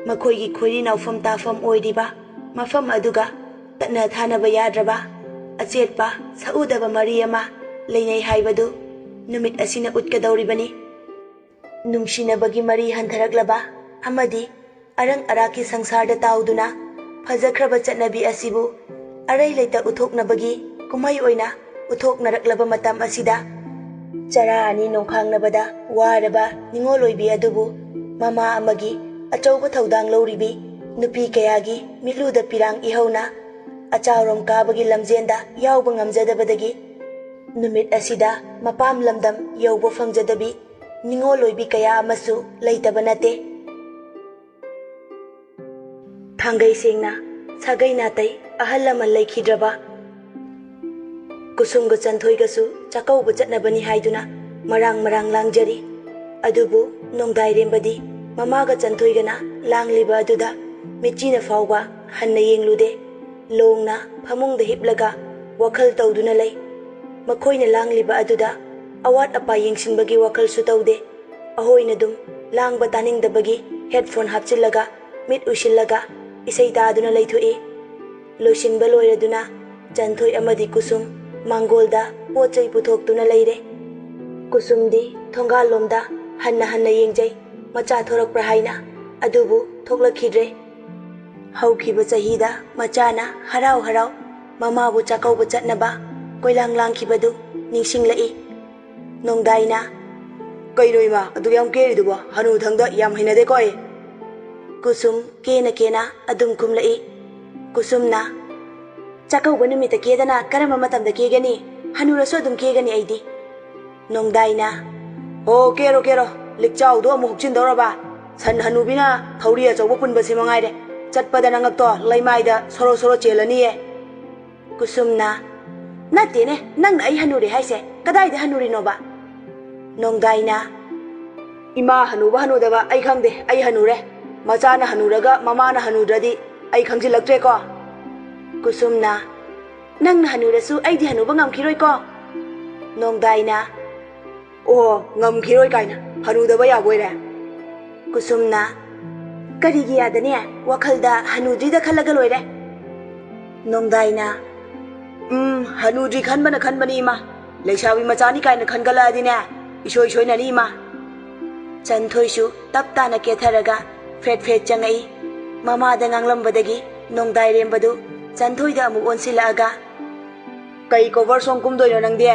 ꯃꯈꯣꯏꯒꯤ ꯈꯣꯏꯔꯤ ꯅꯥꯎꯐꯝ ꯇꯥꯐꯝ ꯑꯣꯏꯔꯤꯕ ꯃꯐꯝ ꯑꯗꯨꯒ ꯇꯠꯅ ꯊꯥꯅꯕ ꯌꯥꯗ꯭ꯔꯕ ꯑꯆꯦꯠꯄ ꯁꯛꯎꯗꯕ ꯃꯔꯤ ꯑꯃ ꯂꯩꯅꯩ ꯍꯥꯏꯕꯗꯨ ꯅꯨꯃꯤꯠ ꯑꯁꯤꯅ ꯎꯠꯀꯗꯧꯔꯤꯕꯅꯤ꯫ ꯅꯨꯡꯁꯤꯅꯕꯒꯤ ꯃꯔꯤ ꯍꯟꯊꯔꯛꯂꯕ ꯑꯃꯗꯤ ꯑꯔꯪ ꯑꯔꯥꯛꯀꯤ ꯁꯪꯁꯥꯔꯗ ꯇꯥꯎꯗꯨꯅ ꯐꯖꯈ꯭ꯔꯕ ꯆꯠꯅꯕꯤ ꯑꯁꯤꯕꯨ ꯑꯔꯩ ꯂꯩꯇ ꯎꯠꯊꯣꯛꯅꯕꯒꯤ ꯀꯨꯝꯍꯩ ꯑꯣꯏꯅ ꯎꯠꯊꯣꯛꯅꯔꯛꯂꯕ ꯃꯇꯝ ꯑꯁꯤꯗ, ꯆꯔꯥ ꯑꯅꯤ ꯅꯣꯡꯈꯥꯡꯅꯕꯗ ꯋꯥꯔꯕ ꯅꯤꯉꯣꯜ ꯑꯣꯏꯕꯤ ꯑꯗꯨꯕꯨ ꯃꯃꯥ ꯑꯃꯒꯤ ꯑꯆꯧꯕ ꯊꯧꯗꯥꯡ ꯂꯧꯔꯤꯕꯤ ꯅꯨꯄꯤ ꯀꯌꯥꯒꯤ ꯃꯤꯠꯂꯨꯗ ꯄꯤꯔꯥꯡ ꯏꯍꯧꯅ ꯑꯆꯥꯎꯔꯣꯝ ꯀꯥꯕꯒꯤ ꯂꯝꯖꯦꯟꯗ ꯌꯥꯎꯕ ꯉꯝꯖꯗꯕꯗꯒꯤ ꯅꯨꯃꯤꯠ ꯑꯁꯤꯗ ꯃꯄꯥꯝ ꯂꯝꯗꯝ ꯌꯧꯕ ꯐꯪꯖꯗꯕꯤ ꯅꯤꯉꯣꯜ ꯑꯣꯏꯕꯤ ꯀꯌꯥ ꯑꯃꯁꯨ ꯂꯩꯇꯕ ꯅꯠꯇꯦ꯫ ꯊꯥꯡꯒꯩ ꯁꯦꯡꯅ ꯁꯥꯒꯩ ꯅꯥꯇꯩ ꯑꯍꯜ ꯂꯃꯟ ꯂꯩꯈꯤꯗ꯭ꯔꯕ, ꯀꯨꯁꯨꯝꯒ ꯆꯟꯊꯣꯏꯒꯁꯨ ꯆꯥꯛꯀꯧꯕ ꯆꯠꯅꯕꯅꯤ ꯍꯥꯏꯗꯨꯅ ꯃꯔꯥꯡ ꯃꯔꯥꯡ ꯂꯥꯡꯖꯔꯤ꯫ ꯑꯗꯨꯕꯨ ꯅꯣꯡꯗꯥꯏꯔꯦꯝꯕꯗꯤ ꯃꯃꯥꯒ ꯆꯟꯊꯣꯏꯒꯅ ꯂꯥꯡꯂꯤꯕ ꯑꯗꯨꯗ ꯃꯤꯠꯆꯤꯅ ꯐꯥꯎꯕ ꯍꯟꯅ ꯌꯦꯡꯂꯨꯗꯦ꯫ ꯂꯣꯡꯅ ꯐꯃꯨꯡꯗ ꯍꯤꯞꯂꯒ ꯋꯥꯈꯜ ꯇꯧꯗꯨꯅ ꯂꯩ꯫ ꯃꯈꯣꯏꯅ ꯂꯥꯡꯂꯤꯕ ꯑꯗꯨꯗ ꯑꯋꯥꯠ ꯑꯄꯥ ꯌꯦꯡꯁꯤꯟꯕꯒꯤ ꯋꯥꯈꯜꯁꯨ ꯇꯧꯗꯦ꯫ ꯑꯍꯣꯏꯅꯗꯨꯝ ꯂꯥꯡꯕ ꯇꯥꯅꯤꯡꯗꯕꯒꯤ headphone ꯍꯥꯞꯆꯤꯜꯂꯒ ꯃꯤꯠ ꯎꯏꯁꯤꯜꯂꯒ ꯏꯁꯩ ꯇꯥꯗꯨꯅ ꯂꯩꯊꯣꯛꯏ꯫ ꯂꯣꯏꯁꯤꯟꯕ ꯂꯣꯏꯔꯗꯨꯅ ꯆꯟꯊꯣꯏ ꯑꯃꯗꯤ ꯀꯨꯁꯨꯝ ꯃꯥꯡꯒꯣꯜꯗ ꯄꯣꯠ ꯆꯩ ꯄꯨꯊꯣꯛꯇꯨꯅ ꯂꯩꯔꯦ꯫ ꯀꯨꯁꯨꯝꯗꯤ ꯊꯣꯡꯒꯥꯜꯂꯣꯝꯗ ꯍꯟꯅ ꯍꯟꯅ ꯌꯦꯡꯖꯩ, ꯃꯆꯥ ꯊꯣꯔꯛꯄ꯭ꯔꯥ ꯍꯥꯏꯅ, ꯑꯗꯨꯕꯨ ꯊꯣꯛꯂꯛꯈꯤꯗ꯭ꯔꯦ꯫ ꯍꯧꯈꯤꯕ ꯆꯍꯤꯗ ꯃꯆꯥꯅ ꯍꯔꯥꯎ ꯍꯔꯥꯎ ꯃꯃꯥꯕꯨ ꯆꯥꯛꯀꯧꯕ ꯆꯠꯅꯕ ꯀꯣꯏꯂꯥꯡ ꯂꯥꯡꯈꯤꯕꯗꯨ ꯅꯤꯡꯁꯤꯡꯂꯛꯏ꯫ ꯅꯣꯡꯗꯥꯏꯅ, "ꯀꯩꯅꯣ ꯏꯃꯥ, ꯑꯗꯨꯛ ꯌꯥꯝ ꯀꯦꯔꯤꯗꯨꯕꯣ? ꯍꯅꯨꯊꯪꯗ ꯌꯥꯝ ꯍꯩꯅꯗꯦꯀꯣ ꯑꯩ꯫" ꯀꯨꯁꯨꯝ ꯀꯦꯅ ꯀꯦꯅ ꯑꯗꯨꯝ ꯈꯨꯝꯂꯛꯏ꯫ ꯀꯨꯁꯨꯝꯅ, "ꯆꯥꯛꯀꯧꯕ ꯅꯨꯃꯤꯠꯇ ꯀꯦꯗꯅ ꯀꯔꯝꯕ ꯃꯇꯝꯗ ꯀꯦꯒꯅꯤ? ꯍꯅꯨꯔꯁꯨ ꯑꯗꯨꯝ ꯀꯦꯒꯅꯤ ꯑꯩꯗꯤ꯫" ꯅꯣꯡꯗꯥꯏꯅ, "ꯍꯣ, ꯀꯦꯔꯣ, ꯀꯦꯔꯣ꯫ ꯂꯤꯛꯆꯥꯎꯗꯣ ꯑꯃꯨꯛ ꯍꯨꯛꯆꯤꯟꯗꯧꯔꯕ? ꯁꯟ ꯍꯅꯨꯕꯤꯅ ꯊꯧꯔꯤ ꯑꯆꯧꯕ ꯄꯨꯟꯕꯁꯤ ꯃꯉꯥꯏꯔꯦ꯫ ꯆꯠꯄꯗ ꯅꯉꯛꯇꯣ ꯂꯩꯃꯥꯏꯗ ꯁꯣꯔꯣ ꯁꯣꯔꯣ ꯆꯦꯜꯂꯅꯤꯌꯦ꯫" ꯀꯨꯁꯨꯝꯅ, "ꯅꯠꯇꯦꯅꯦ, ꯅꯪꯅ ꯑꯩ ꯍꯅꯨꯔꯦ ꯍꯥꯏꯁꯦ꯫ ꯀꯗꯥꯏꯗ ꯍꯅꯨꯔꯤꯅꯣꯕ?" ꯅꯣꯡꯗꯥꯏꯅ, "ꯏꯃꯥ ꯍꯅꯨꯕ ꯍꯅꯨꯗꯕ ꯑꯩ ꯈꯪꯗꯦ, ꯑꯩ ꯍꯅꯨꯔꯦ꯫ ꯃꯆꯥꯅ ꯍꯅꯨꯔꯒ ꯃꯃꯥꯅ ꯍꯅꯨꯗ꯭ꯔꯗꯤ ꯑꯩ ꯈꯪꯖꯤꯜꯂꯛꯇ꯭ꯔꯦꯀꯣ꯫" ꯀꯨꯁꯨꯝꯅ, "ꯅꯪꯅ ꯍꯅꯨꯔꯁꯨ ꯑꯩꯗꯤ ꯍꯅꯨꯕ ꯉꯝꯈꯤꯔꯣꯏꯀꯣ꯫" ꯅꯣꯡꯗꯥꯏꯅ, "ꯑꯣ, ꯉꯝꯈꯤꯔꯣꯏ ꯀꯥꯏꯅ, ꯍꯅꯨꯗꯕ ꯌꯥꯕꯣꯏꯔꯦ?" ꯀꯨꯁꯨꯝꯅ, "ꯀꯔꯤꯒꯤ ꯌꯥꯗꯅꯤ? ꯋꯥꯈꯜꯗ ꯍꯅꯨꯗ꯭ꯔꯤꯗ ꯈꯜꯂꯒ ꯂꯣꯏꯔꯦ꯫" ꯅꯣꯡꯗꯥꯏꯅ, "ꯎꯝ, ꯍꯅꯨꯗ꯭ꯔꯤ ꯈꯟꯕꯅ ꯈꯟꯕꯅꯤ ꯏꯃꯥ꯫ ꯂꯩꯁꯥꯕꯤ ꯃꯆꯥꯅꯤ ꯀꯥꯏꯅ ꯈꯟꯒꯠꯂꯛꯑꯗꯤꯅꯦ, ꯏꯁꯣꯏ ꯁꯣꯏꯅꯅꯤ ꯏꯃꯥ꯫" ꯆꯟꯊꯣꯏꯁꯨ ꯇꯞ ꯇꯥꯅ ꯀꯦꯊꯔꯒ ꯐꯦꯠ ꯐꯦꯠ ꯆꯪꯉꯛꯏ꯫ ꯃꯃꯥꯗ ꯉꯥꯡꯂꯝꯕꯗꯒꯤ ꯅꯣꯡꯗꯥꯏꯔꯦꯝꯕꯗꯨ ꯆꯟꯊꯣꯏꯗ ꯑꯃꯨꯛ ꯑꯣꯟꯁꯤꯜꯂꯛꯑꯒ, "ꯀꯩ cover song ꯀꯨꯝꯗꯣꯏꯅꯣ ꯅꯪꯗꯤ?"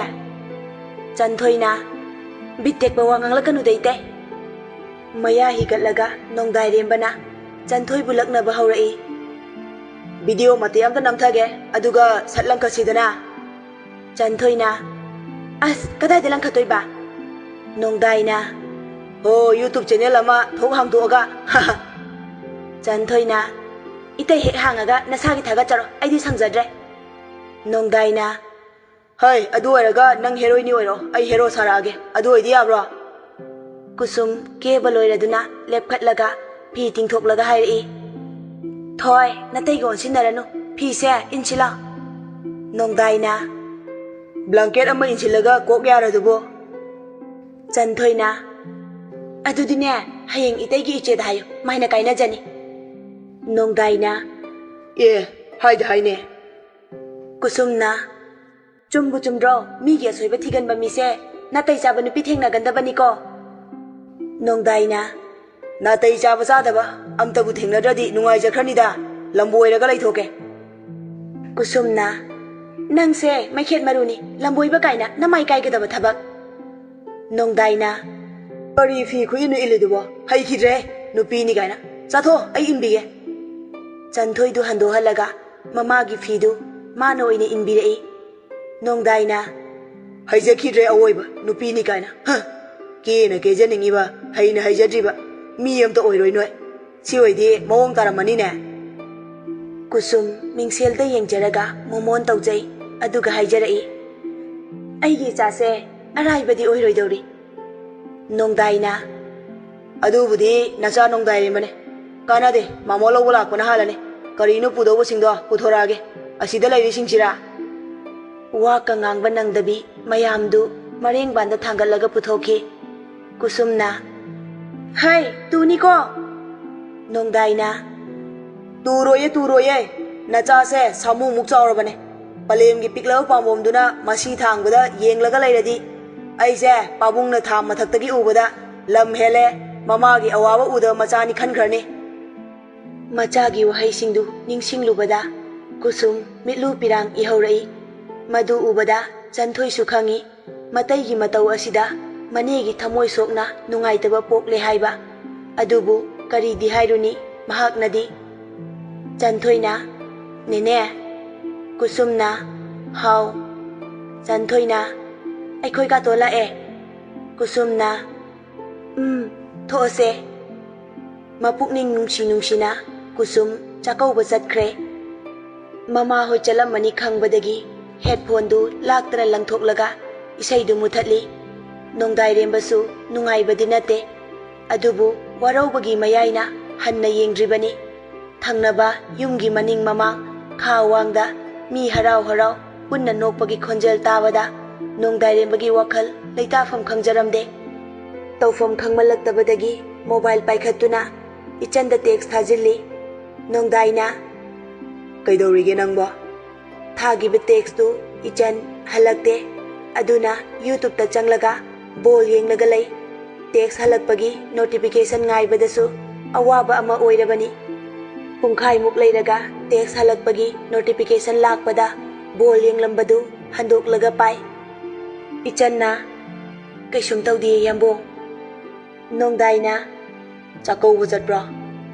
ꯆꯟꯊꯣꯏꯅ, "ꯕꯤꯠ ꯇꯦꯛꯄ ꯋꯥ ꯉꯥꯡꯂꯛꯀꯅꯨꯗ ꯏꯇꯩ꯫" ꯃꯌꯥ ꯍꯤꯒꯠꯂꯒ ꯅꯣꯡꯗꯥꯏꯔꯦꯝꯕꯅ ꯆꯟꯊꯣꯏꯕꯨ ꯂꯛꯅꯕ ꯍꯧꯔꯛꯏ꯫ "Video ꯃꯇꯦꯛ ꯑꯝꯇ ꯅꯝꯊꯒꯦ, ꯑꯗꯨꯒ ꯁꯠ ꯂꯪꯈꯠꯁꯤꯗꯅ꯫" ꯆꯟꯊꯣꯏꯅ, "ꯑꯁ, ꯀꯗꯥꯏꯗ ꯂꯪꯈꯠꯇꯣꯏꯕ?" ꯅꯣꯡꯗꯥꯏꯅ, "ꯍꯣ, YouTube channel ꯑꯃ ꯊꯣꯛ ꯍꯥꯡꯗꯣꯛꯑꯒ꯫" ꯆꯟꯊꯣꯏꯅ, "ꯏꯇꯩ ꯍꯦꯛ ꯍꯥꯡꯉꯒ ꯅꯁꯥꯒꯤ ꯊꯥꯒꯠꯆꯔꯣ, ꯑꯩꯗꯤ ꯁꯪꯖꯗ꯭ꯔꯦ꯫" ꯅꯣꯡꯗꯥꯏꯅ, ꯍꯩ, ꯑꯗꯨ ꯑꯣꯏꯔꯒ ꯅꯪ ꯍꯦꯔꯣꯏꯅꯤ ꯑꯣꯏꯔꯣ, ꯑꯩ ꯍꯦꯔꯣ ꯁꯥꯔꯛꯑꯒꯦ꯫ ꯑꯗꯨ ꯑꯣꯏꯗꯤ ꯌꯥꯕ꯭ꯔꯣ? ꯀꯨꯁꯨꯝ ꯀꯦꯕ ꯂꯣꯏꯔꯗꯨꯅ ꯂꯦꯞꯈꯠꯂꯒ ꯐꯤ ꯇꯤꯡꯊꯣꯛꯂꯒ ꯍꯥꯏꯔꯛꯏ, "ꯊꯣꯏ, ꯅꯇꯩꯒ ꯑꯣꯟꯁꯤꯟꯅꯔꯅꯨ, ꯐꯤꯁꯦ ꯏꯟꯁꯤꯜꯂꯣ꯫" ꯅꯣꯡꯗꯥꯏꯅ, "ꯕ꯭ꯂꯥꯡꯀꯦꯠ ꯑꯃ ꯏꯟꯁꯤꯜꯂꯒ ꯀꯣꯛ ꯌꯥꯔꯗꯨꯕꯨ?" ꯆꯟꯊꯣꯏꯅ, "ꯑꯗꯨꯗꯤꯅꯦ, ꯍꯌꯦꯡ ꯏꯇꯩꯒꯤ ꯏꯆꯦꯗ ꯍꯥꯏꯌꯨ, ꯃꯥꯏꯅ ꯀꯥꯏꯅꯖꯅꯤ꯫" ꯅꯣꯡꯗꯥꯏꯅ, "ꯑꯦ, ꯍꯥꯏꯗ ꯍꯥꯏꯅꯦ꯫" ꯀꯨꯁꯨꯝꯅ, "ꯆꯨꯝꯕꯨ ꯆꯨꯝꯗ꯭ꯔꯣ? ꯃꯤꯒꯤ ꯑꯁꯣꯏꯕ ꯊꯤꯒꯟꯕ ꯃꯤꯁꯦ ꯅꯥꯇꯩ ꯆꯥꯕ ꯅꯨꯄꯤ ꯊꯦꯡꯅꯒꯟꯗꯕꯅꯤꯀꯣ꯫" ꯅꯣꯡꯗꯥꯏꯅ, "ꯅꯥꯇꯩ ꯆꯥꯕ ꯆꯥꯗꯕ ꯑꯝꯇꯕꯨ ꯊꯦꯡꯅꯗ꯭ꯔꯗꯤ ꯅꯨꯡꯉꯥꯏꯖꯈ꯭ꯔꯅꯤꯗ, ꯂꯝꯕꯣꯏꯔꯒ ꯂꯩꯊꯣꯛꯀꯦ꯫" ꯀꯨꯁꯨꯝꯅ, "ꯅꯪꯁꯦ ꯃꯩꯈꯦꯠ ꯃꯔꯨꯅꯤ, ꯂꯝꯕꯣꯏꯕ ꯀꯥꯏꯅ ꯅꯃꯥꯏ ꯀꯥꯏꯒꯗꯕ ꯊꯕꯛ꯫" ꯅꯣꯡꯗꯥꯏꯅ, "ꯀꯔꯤ ꯐꯤ ꯈꯨꯏꯟꯅꯣ ꯏꯜꯂꯤꯗꯨꯕꯣ? ꯍꯩꯈꯤꯗ꯭ꯔꯦ, ꯅꯨꯄꯤꯅꯤ ꯀꯥꯏꯅ꯫ ꯆꯠꯊꯣ, ꯑꯩ ꯏꯟꯕꯤꯒꯦ꯫" ꯆꯟꯊꯣꯏꯗꯨ ꯍꯟꯗꯣꯛꯍꯜꯂꯒ ꯃꯃꯥꯒꯤ ꯐꯤꯗꯨ ꯃꯥꯅ ꯑꯣꯏꯅ ꯏꯟꯕꯤꯔꯛꯏ꯫ ꯅꯣꯡꯗꯥꯏꯅ, "ꯍꯩꯖꯈꯤꯗ꯭ꯔꯦ ꯑꯋꯣꯏꯕ ꯅꯨꯄꯤꯅꯤ ꯀꯥꯏꯅ꯫ ꯍ! ꯀꯦꯅ ꯀꯦꯖꯅꯤꯡꯉꯤꯕ, ꯍꯩꯅ ꯍꯩꯖꯗ꯭ꯔꯤꯕ꯫ ꯃꯤ ꯑꯝꯇ ꯑꯣꯏꯔꯣꯏ ꯅꯣꯏ꯫ ꯁꯤ ꯑꯣꯏꯗꯤ ꯃꯑꯣꯡ ꯇꯥꯔꯝꯃꯅꯤꯅꯦ꯫" ꯀꯨꯁꯨꯝ ꯃꯤꯡꯁꯦꯜꯗ ꯌꯦꯡꯖꯔꯒ ꯃꯣꯃꯣꯟ ꯇꯧꯖꯩ, ꯑꯗꯨꯒ ꯍꯥꯏꯖꯔꯛꯏ, "ꯑꯩꯒꯤ ꯏꯆꯥꯁꯦ ꯑꯔꯥꯏꯕꯗꯤ ꯑꯣꯏꯔꯣꯏꯗꯧꯔꯤ꯫" ꯅꯣꯡꯗꯥꯏꯅ, "ꯑꯗꯨꯕꯨꯗꯤ ꯅꯆꯥ ꯅꯣꯡꯗꯥꯏꯔꯦꯝꯕꯅꯦ꯫ ꯀꯥꯟꯅꯗꯦ, ꯃꯥꯃꯣ ꯂꯧꯕ ꯂꯥꯛꯄꯅ ꯍꯥꯜꯂꯅꯤ꯫ ꯀꯔꯤꯅꯣ ꯄꯨꯗꯧꯕꯁꯤꯡꯗꯣ ꯄꯨꯊꯣꯔꯛꯑꯒꯦ꯫ ꯑꯁꯤꯗ ꯂꯩꯔꯤꯁꯤꯡꯁꯤꯔꯥ?" ꯋꯥ ꯀ ꯉꯥꯡꯕ ꯅꯪꯗꯕꯤ ꯃꯌꯥꯝꯗꯨ ꯃꯔꯦꯡꯕꯥꯟꯗ ꯊꯥꯡꯒꯠꯂꯒ ꯄꯨꯊꯣꯛꯈꯤ꯫ ꯀꯨꯁꯨꯝꯅ, "ꯍꯩ, ꯇꯨꯅꯤꯀꯣ!" ꯅꯣꯡꯗꯥꯏꯅ, "ꯇꯨꯔꯣꯏꯌꯦ, ꯇꯨꯔꯣꯏꯌꯦ꯫ ꯅꯆꯥꯁꯦ ꯁꯥꯃꯨꯃꯨꯛ ꯆꯥꯎꯔꯕꯅꯦ꯫ ꯄꯂꯦꯝꯒꯤ ꯄꯤꯛꯂꯕ ꯄꯥꯝꯕꯣꯝꯗꯨꯅ ꯃꯁꯤ ꯊꯥꯡꯕꯗ ꯌꯦꯡꯂꯒ ꯂꯩꯔꯗꯤ, ꯑꯩꯁꯦ ꯄꯥꯕꯨꯡꯅ ꯊꯥ ꯃꯊꯛꯇꯒꯤ ꯎꯕꯗ ꯂꯝ ꯍꯦꯜꯂꯦ, ꯃꯃꯥꯒꯤ ꯑꯋꯥꯕ ꯎꯗꯕ ꯃꯆꯥꯅꯤ ꯈꯟꯈ꯭ꯔꯅꯤ꯫" ꯃꯆꯥꯒꯤ ꯋꯥꯍꯩꯁꯤꯡꯗꯨ ꯅꯤꯡꯁꯤꯡꯂꯨꯕꯗ ꯀꯨꯁꯨꯝ ꯃꯤꯠꯂꯨ ꯄꯤꯔꯥꯡ ꯏꯍꯧꯔꯛꯏ꯫ ꯃꯗꯨ ꯎꯕꯗ ꯆꯟꯊꯣꯏꯁꯨ ꯈꯪꯏ, ꯃꯇꯩꯒꯤ ꯃꯇꯧ ꯑꯁꯤꯗ ꯃꯅꯦꯒꯤ ꯊꯃꯣꯏ ꯁꯣꯛꯅ ꯅꯨꯡꯉꯥꯏꯇꯕ ꯄꯣꯛꯂꯦ ꯍꯥꯏꯕ꯫ ꯑꯗꯨꯕꯨ ꯀꯔꯤꯗꯤ ꯍꯥꯏꯔꯨꯅꯤ, ꯃꯍꯥꯛꯅꯗꯤ꯫ ꯆꯟꯊꯣꯏꯅ, "ꯅꯦꯅꯦ꯫" ꯀꯨꯁꯨꯝꯅ, "ꯍꯥꯎ꯫" ꯆꯟꯊꯣꯏꯅ, "ꯑꯩꯈꯣꯏ ꯀꯥꯇꯣ ꯂꯥꯛꯑꯦ꯫" ꯀꯨꯁꯨꯝꯅ, "ꯎꯝ, ꯊꯣꯛꯑꯁꯦ꯫" ꯃꯄꯨꯛꯅꯤꯡ ꯅꯨꯡꯁꯤ ꯅꯨꯡꯁꯤꯅ ꯀꯨꯁꯨꯝ ꯆꯥꯛꯀꯧꯕ ꯆꯠꯈ꯭ꯔꯦ꯫ ꯃꯃꯥ ꯍꯣꯏ ꯆꯠꯂꯝꯃꯅꯤ ꯈꯪꯕꯗꯒꯤ ꯍꯦꯗꯐꯣꯟꯗꯨ ꯂꯥꯛꯇꯅ ꯂꯪꯊꯣꯛꯂꯒ ꯏꯁꯩꯗꯨ ꯃꯨꯊꯠꯂꯤ꯫ ꯅꯣꯡꯗꯥꯏꯔꯦꯝꯕꯁꯨ ꯅꯨꯡꯉꯥꯏꯕꯗꯤ ꯅꯠꯇꯦ, ꯑꯗꯨꯕꯨ ꯋꯥꯔꯧꯕꯒꯤ ꯃꯌꯥꯏꯅ ꯍꯟꯅ ꯌꯦꯡꯗ꯭ꯔꯤꯕꯅꯤ꯫ ꯊꯪꯅꯕ ꯌꯨꯝꯒꯤ ꯃꯅꯤꯡ ꯃꯃꯥꯡ ꯈꯥ ꯋꯥꯡꯗ ꯃꯤ ꯍꯔꯥꯎ ꯍꯔꯥꯎ ꯄꯨꯟꯅ ꯅꯣꯛꯄꯒꯤ ꯈꯣꯟꯖꯦꯜ ꯇꯥꯕꯗ ꯅꯣꯡꯗꯥꯏꯔꯦꯝꯕꯒꯤ ꯋꯥꯈꯜ ꯂꯩꯇꯥꯐꯝ ꯈꯪꯖꯔꯝꯗꯦ꯫ ꯇꯧꯐꯝ ꯈꯪꯃꯜꯂꯛꯇꯕꯗꯒꯤ ꯃꯣꯕꯥꯏꯜ ꯄꯥꯏꯈꯠꯇꯨꯅ ꯏꯆꯟꯗ ꯇꯦꯛꯁ ꯊꯥꯖꯤꯜꯂꯤ꯫ ꯅꯣꯡꯗꯥꯏꯅ, "ꯀꯩꯗꯧꯔꯤꯒꯦ ꯅꯪꯕꯣ?" ꯊꯥꯈꯤꯕ ꯇꯦꯛꯁꯇꯨ ꯏꯆꯟ ꯍꯜꯂꯛꯇꯦ꯫ ꯑꯗꯨꯅ YouTubeꯇ ꯆꯪꯂꯒ ꯕꯣꯜ ꯌꯦꯡꯂꯒ ꯂꯩ꯫ ꯇꯦꯛꯁ ꯍꯜꯂꯛꯄꯒꯤ ꯅꯣꯇꯤꯐꯤꯀꯦꯁꯟ ꯉꯥꯏꯕꯗꯁꯨ ꯑꯋꯥꯕ ꯑꯃ ꯑꯣꯏꯔꯕꯅꯤ꯫ ꯄꯨꯡꯈꯥꯏꯃꯨꯛ ꯂꯩꯔꯒ ꯇꯦꯛꯁ ꯍꯜꯂꯛꯄꯒꯤ ꯅꯣꯇꯤꯐꯤꯀꯦꯁꯟ ꯂꯥꯛꯄꯗ ꯕꯣꯜ ꯌꯦꯡꯂꯝꯕꯗꯨ ꯍꯟꯗꯣꯛꯂꯒ ꯄꯥꯏ꯫ ꯏꯆꯟꯅ, "ꯀꯩꯁꯨꯝ ꯇꯧꯗꯤꯌꯦ ꯌꯥꯝꯕꯨꯡ"꯫ ꯅꯣꯡꯗꯥꯏꯅ, "ꯆꯥꯛꯀꯧꯕ ꯆꯠꯄ꯭ꯔꯣ?"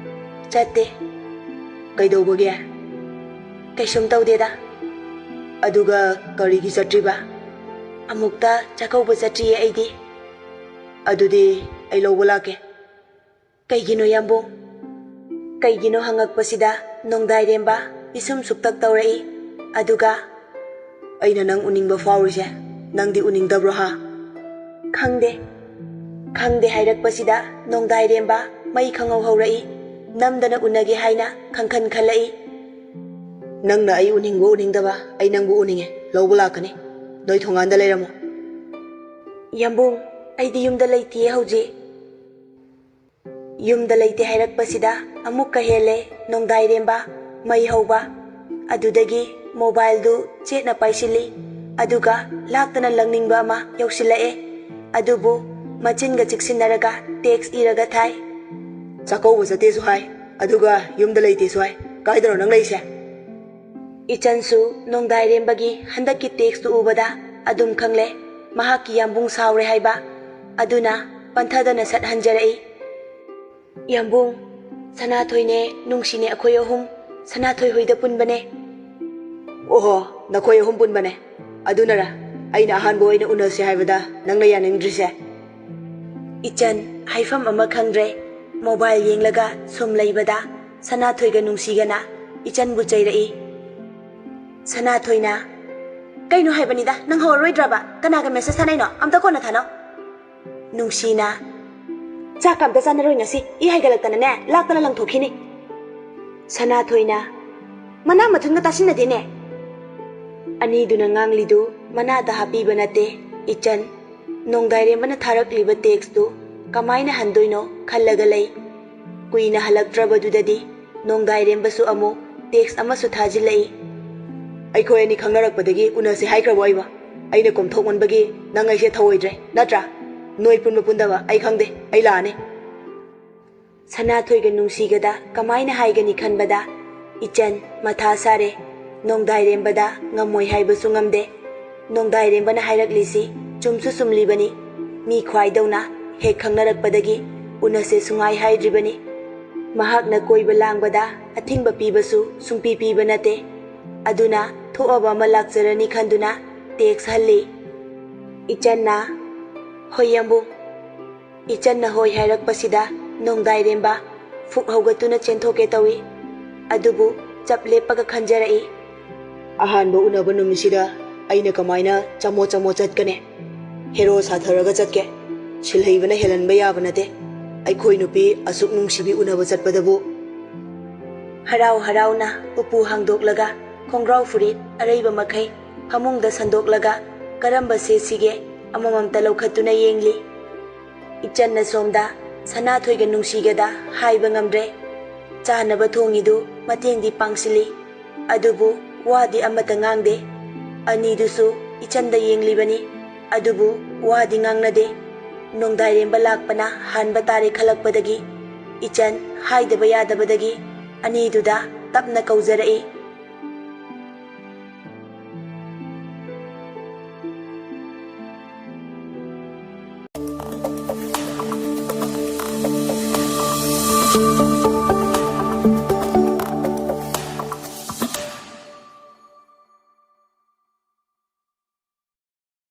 "ꯆꯠꯇꯦ"꯫ "ꯀꯩꯗꯧꯕꯒꯤ?" "ꯀꯩꯁꯨꯝ ꯇꯧꯗꯦꯗ"꯫ "ꯑꯗꯨꯒ ꯀꯔꯤꯒꯤ ꯆꯠꯇ꯭ꯔꯤꯕ?" "ꯑꯃꯨꯛꯇ ꯆꯥꯛꯀꯧꯕ ꯆꯠꯇ꯭ꯔꯤꯌꯦ ꯑꯩꯗꯤ"꯫ "ꯑꯗꯨꯗꯤ ꯑꯩ ꯂꯧꯕ ꯂꯥꯛꯀꯦ"꯫ "ꯀꯩꯒꯤꯅꯣ ꯌꯥꯝꯕꯨꯡ?" ꯀꯩꯒꯤꯅꯣ ꯍꯪꯉꯛꯄꯁꯤꯗ ꯅꯣꯡꯗꯥꯏꯔꯦꯝꯕ ꯄꯤꯁꯨꯝ ꯁꯨꯛꯇꯛ ꯇꯧꯔꯛꯏ꯫ ꯑꯗꯨꯒ, "ꯑꯩꯅ ꯅꯪ ꯎꯅꯤꯡꯕ ꯐꯥꯎꯔꯤꯁꯦ ꯅꯪꯗꯤ ꯎꯅꯤꯡꯗꯕ꯭ꯔꯣ ꯍꯥ?" "ꯈꯪꯗꯦ"꯫ "ꯈꯪꯗꯦ" ꯍꯥꯏꯔꯛꯄꯁꯤꯗ ꯅꯣꯡꯗꯥꯏꯔꯦꯝꯕ ꯃꯩ ꯈꯪꯍꯧ ꯍꯧꯔꯛꯏ꯫ ꯅꯝꯗꯅ ꯎꯅꯒꯦ ꯍꯥꯏꯅ ꯈꯪꯈꯟ ꯈꯜꯂꯛꯏ꯫ "ꯅꯪꯅ ꯑꯩ ꯎꯅꯤꯡꯕ ꯎꯅꯤꯡꯗꯕ, ꯑꯩ ꯅꯪꯕꯨ ꯎꯅꯤꯡꯉꯦ, ꯂꯧꯕ ꯂꯥꯛꯀꯅꯤ꯫ ꯅꯣꯏ ꯊꯣꯡꯒꯥꯟꯗ ꯂꯩꯔꯝꯃꯣ"꯫ "ꯌꯥꯝꯕꯨꯡ, ꯑꯩꯗꯤ ꯌꯨꯝꯗ ꯂꯩꯇꯤꯌꯦ ꯍꯧꯖꯤꯛ"꯫ ꯌꯨꯝꯗ ꯂꯩꯇꯦ ꯍꯥꯏꯔꯛꯄꯁꯤꯗ ꯑꯃꯨꯛꯀ ꯍꯦꯜꯂꯦ ꯅꯣꯡꯗꯥꯏꯔꯦꯝꯕ ꯃꯩ ꯍꯧꯕ꯫ ꯑꯗꯨꯗꯒꯤ ꯃꯣꯕꯥꯏꯜꯗꯨ ꯆꯦꯠꯅ ꯄꯥꯏꯁꯤꯜꯂꯤ꯫ ꯑꯗꯨꯒ ꯂꯥꯛꯇꯅ ꯂꯪꯅꯤꯡꯕ ꯑꯃ ꯌꯧꯁꯤꯜꯂꯛꯑꯦ꯫ ꯑꯗꯨꯕꯨ ꯃꯆꯤꯟꯒ ꯆꯤꯛꯁꯤꯟꯅꯔꯒ ꯇꯦꯛꯁ ꯏꯔꯒ ꯊꯥꯏ꯫ "ꯆꯥꯛꯀꯧꯕ ꯆꯠꯇꯦꯁꯨ ꯍꯥꯏ, ꯑꯗꯨꯒ ꯌꯨꯝꯗ ꯂꯩꯇꯦꯁꯨ ꯍꯥꯏ꯫ ꯀꯥꯏꯗꯅꯣ ꯅꯪ ꯂꯩꯁꯦ?" ꯏꯆꯟꯁꯨ ꯅꯣꯡꯗꯥꯏꯔꯦꯝꯕꯒꯤ ꯍꯟꯗꯛꯀꯤ ꯇꯦꯛꯁꯇꯨ ꯎꯕꯗ ꯑꯗꯨꯝ ꯈꯪꯂꯦ, ꯃꯍꯥꯛꯀꯤ ꯌꯥꯝꯕꯨꯡ ꯁꯥꯎꯔꯦ ꯍꯥꯏꯕ꯫ ꯑꯗꯨꯅ ꯄꯟꯊꯗꯅ ꯁꯠ ꯍꯟꯖꯔꯛꯏ꯫ "ꯌꯥꯝꯕꯨꯡ, ꯁꯅꯥꯊꯣꯏꯅꯦ ꯅꯨꯡꯁꯤꯅꯦ ꯑꯩꯈꯣꯏ ꯑꯍꯨꯝ ꯁꯅꯥꯊꯣꯏ ꯍꯣꯏꯗ ꯄꯨꯟꯕꯅꯦ"꯫ "ꯑꯣꯍꯣ, ꯅꯈꯣꯏ ꯑꯍꯨꯝ ꯄꯨꯟꯕꯅꯦ꯫ ꯑꯗꯨꯅꯔ ꯑꯩꯅ ꯑꯍꯥꯟꯕ ꯑꯣꯏꯅ ꯎꯅꯁꯦ ꯍꯥꯏꯕꯗ ꯅꯪꯅ ꯌꯥꯅꯤꯡꯗ꯭ꯔꯤꯁꯦ?" ꯏꯆꯟ ꯍꯥꯏꯐꯝ ꯑꯃ ꯈꯪꯗ꯭ꯔꯦ꯫ ꯃꯣꯕꯥꯏꯜ ꯌꯦꯡꯂꯒ ꯁꯨꯝ ꯂꯩꯕꯗ ꯁꯅꯥꯊꯣꯏꯒ ꯅꯨꯡꯁꯤꯒꯅ ꯏꯆꯟꯕꯨ ꯆꯩꯔꯛꯏ꯫ ꯁꯅꯥꯊꯣꯏꯅ, ꯀꯩꯅꯣ ꯍꯥꯏꯕꯅꯤꯗ, ꯅꯪ ꯍꯧꯔꯔꯣꯏꯗ꯭ꯔꯕ? ꯀꯅꯥꯒ ꯃꯦꯁꯦꯖ ꯊꯥꯅꯩꯅꯣ? ꯑꯝꯇ ꯀꯣꯟꯅ ꯊꯥꯅꯧ꯫ ꯅꯨꯡꯁꯤꯅ, ꯆꯥꯛꯀ ꯑꯝꯇ ꯆꯥꯅꯔꯣꯏ ꯉꯁꯤ, ꯏ ꯍꯥꯏꯒꯠꯂꯛꯇꯅꯅꯦ, ꯂꯥꯛꯇꯅ ꯂꯪꯊꯣꯛꯈꯤꯅꯤ꯫ ꯁꯅꯥꯊꯣꯏꯅ, ꯃꯅꯥ ꯃꯊꯨꯟꯒ ꯇꯥꯁꯤꯟꯅꯗꯦꯅꯦ꯫ ꯑꯅꯤꯗꯨꯅ ꯉꯥꯡꯂꯤꯗꯨ ꯃꯅꯥꯗ ꯍꯥꯞꯄꯤꯕ ꯅꯠꯇꯦ, ꯏꯆꯟ꯫ ꯅꯣꯡꯗꯥꯏꯔꯦꯝꯕꯅ ꯊꯥꯔꯛꯂꯤꯕ ꯇꯦꯛꯁꯇꯨ ꯀꯃꯥꯏꯅ ꯍꯟꯗꯣꯏꯅꯣ ꯈꯜꯂꯒ ꯂꯩ꯫ ꯀꯨꯏꯅ ꯍꯜꯂꯛꯇ꯭ꯔꯕꯗꯨꯗꯗꯤ ꯅꯣꯡꯗꯥꯏꯔꯦꯝꯕꯁꯨ ꯑꯃꯨꯛ ꯇꯦꯛꯁ ꯑꯃꯁꯨ ꯊꯥꯖꯤꯜꯂꯛꯏ꯫ "ꯑꯩꯈꯣꯏ ꯑꯅꯤ ꯈꯪꯅꯔꯛꯄꯗꯒꯤ ꯎꯅꯁꯦ ꯍꯥꯏꯈ꯭ꯔꯕꯣ ꯑꯩꯕꯣ? ꯑꯩꯅ ꯀꯣꯝꯊꯣꯛꯃꯟꯕꯒꯤ ꯅꯪ ꯑꯩꯁꯦ ꯊꯧꯑꯣꯏꯗ꯭ꯔꯦ ꯅꯠꯇ꯭ꯔꯥ? ꯅꯣꯏ ꯄꯨꯟꯕ ꯄꯨꯟꯗꯕ ꯑꯩ ꯈꯪꯗꯦ, ꯑꯩ ꯂꯥꯛꯑꯅꯤ꯫" ꯁꯅꯥꯊꯣꯏꯒ ꯅꯨꯡꯁꯤꯒꯗ ꯀꯃꯥꯏꯅ ꯍꯥꯏꯒꯅꯤ ꯈꯟꯕꯗ ꯏꯆꯟ ꯃꯊꯥ ꯁꯥꯔꯦ꯫ ꯅꯣꯡꯗꯥꯏꯔꯦꯝꯕꯗ ꯉꯝꯃꯣꯏ ꯍꯥꯏꯕꯁꯨ ꯉꯝꯗꯦ꯫ ꯅꯣꯡꯗꯥꯏꯔꯦꯝꯕꯅ ꯍꯥꯏꯔꯛꯂꯤꯁꯤ ꯆꯨꯝꯁꯨ ꯆꯨꯝꯂꯤꯕꯅꯤ꯫ ꯃꯤ ꯈ꯭ꯋꯥꯏꯗꯧꯅ ꯍꯦꯛ ꯈꯪꯅꯔꯛꯄꯗꯒꯤ ꯎꯅꯁꯦ ꯁꯨꯡꯍꯥꯏ ꯍꯥꯏꯗ꯭ꯔꯤꯕꯅꯤ꯫ ꯃꯍꯥꯛꯅ ꯀꯣꯏꯕ ꯂꯥꯡꯕꯗ ꯑꯊꯤꯡꯕ ꯄꯤꯕꯁꯨ ꯁꯨꯡꯄꯤ ꯄꯤꯕ ꯅꯠꯇꯦ꯫ ꯑꯗꯨꯅ ꯊꯣꯛꯑꯕ ꯑꯃ ꯂꯥꯛꯆꯔꯅꯤ ꯈꯟꯗꯨꯅ ꯇꯦꯛꯁ ꯍꯜꯂꯤ꯫ ꯏꯆꯟꯅ, "ꯍꯣꯏ ꯌꯥꯝꯕꯨꯡ꯫" ꯏꯆꯟꯅ ꯍꯣꯏ ꯍꯥꯏꯔꯛꯄꯁꯤꯗ ꯅꯣꯡꯗꯥꯏꯔꯦꯝꯕ ꯐꯨꯛ ꯍꯧꯒꯠꯇꯨꯅ ꯆꯦꯟꯊꯣꯛꯀꯦ ꯇꯧꯏ꯫ ꯑꯗꯨꯕꯨ ꯆꯞ ꯂꯦꯞꯄꯒ ꯈꯟꯖꯔꯛꯏ꯫ "ꯑꯍꯥꯟꯕ ꯎꯅꯕ ꯅꯨꯃꯤꯠꯁꯤꯗ ꯑꯩꯅ ꯀꯃꯥꯏꯅ ꯆꯃꯣ ꯆꯃꯣ ꯆꯠꯀꯅꯤ? ꯍꯦꯔꯣ ꯁꯥꯊꯔꯒ ꯆꯠꯀꯦ꯫ ꯁꯤꯜꯍꯩꯕꯅ ꯍꯦꯜꯍꯟꯕ ꯌꯥꯕ ꯅꯠꯇꯦ꯫ ꯑꯩꯈꯣꯏ ꯅꯨꯄꯤ ꯑꯁꯨꯛ ꯅꯨꯡꯁꯤꯕꯤ ꯎꯅꯕ ꯆꯠꯄꯗꯕꯨ꯫" ꯍꯔꯥꯎ ꯍꯔꯥꯎꯅ ꯎꯄꯨ ꯍꯥꯡꯗꯣꯛꯂꯒ ꯈꯣꯡꯒ꯭ꯔꯥꯎ ꯐꯨꯔꯤꯠ ꯑꯔꯩꯕ ꯃꯈꯩ ꯐꯃꯨꯡꯗ ꯁꯟꯗꯣꯛꯂꯒ ꯀꯔꯝꯕ ꯁꯦꯠꯁꯤꯒꯦ ꯑꯃꯃꯝꯇ ꯂꯧꯈꯠꯇꯨꯅ ꯌꯦꯡꯂꯤ꯫ ꯏꯆꯟꯅ ꯁꯣꯝꯗ ꯁꯅꯥꯊꯣꯏꯒ ꯅꯨꯡꯁꯤꯒꯗ ꯍꯥꯏꯕ ꯉꯝꯗ꯭ꯔꯦ꯫ ꯆꯥꯅꯕ ꯊꯣꯡꯉꯤꯗꯨ ꯃꯇꯦꯡꯗꯤ ꯄꯥꯡꯁꯤꯜꯂꯤ, ꯑꯗꯨꯕꯨ ꯋꯥꯗꯤ ꯑꯃꯠꯇ ꯉꯥꯡꯗꯦ꯫ ꯑꯅꯤꯗꯨꯁꯨ ꯏꯆꯟꯗ ꯌꯦꯡꯂꯤꯕꯅꯤ, ꯑꯗꯨꯕꯨ ꯋꯥꯗꯤ ꯉꯥꯡꯅꯗꯦ꯫ ꯅꯣꯡꯗꯥꯏꯔꯦꯝꯕ ꯂꯥꯛꯄꯅ ꯍꯥꯟꯕ ꯇꯥꯔꯦ ꯈꯜꯂꯛꯄꯗꯒꯤ ꯏꯆꯟ ꯍꯥꯏꯗꯕ ꯌꯥꯗꯕꯗꯒꯤ ꯑꯅꯤꯗꯨꯗ ꯇꯞꯅ ꯀꯧꯖꯔꯛꯏ꯫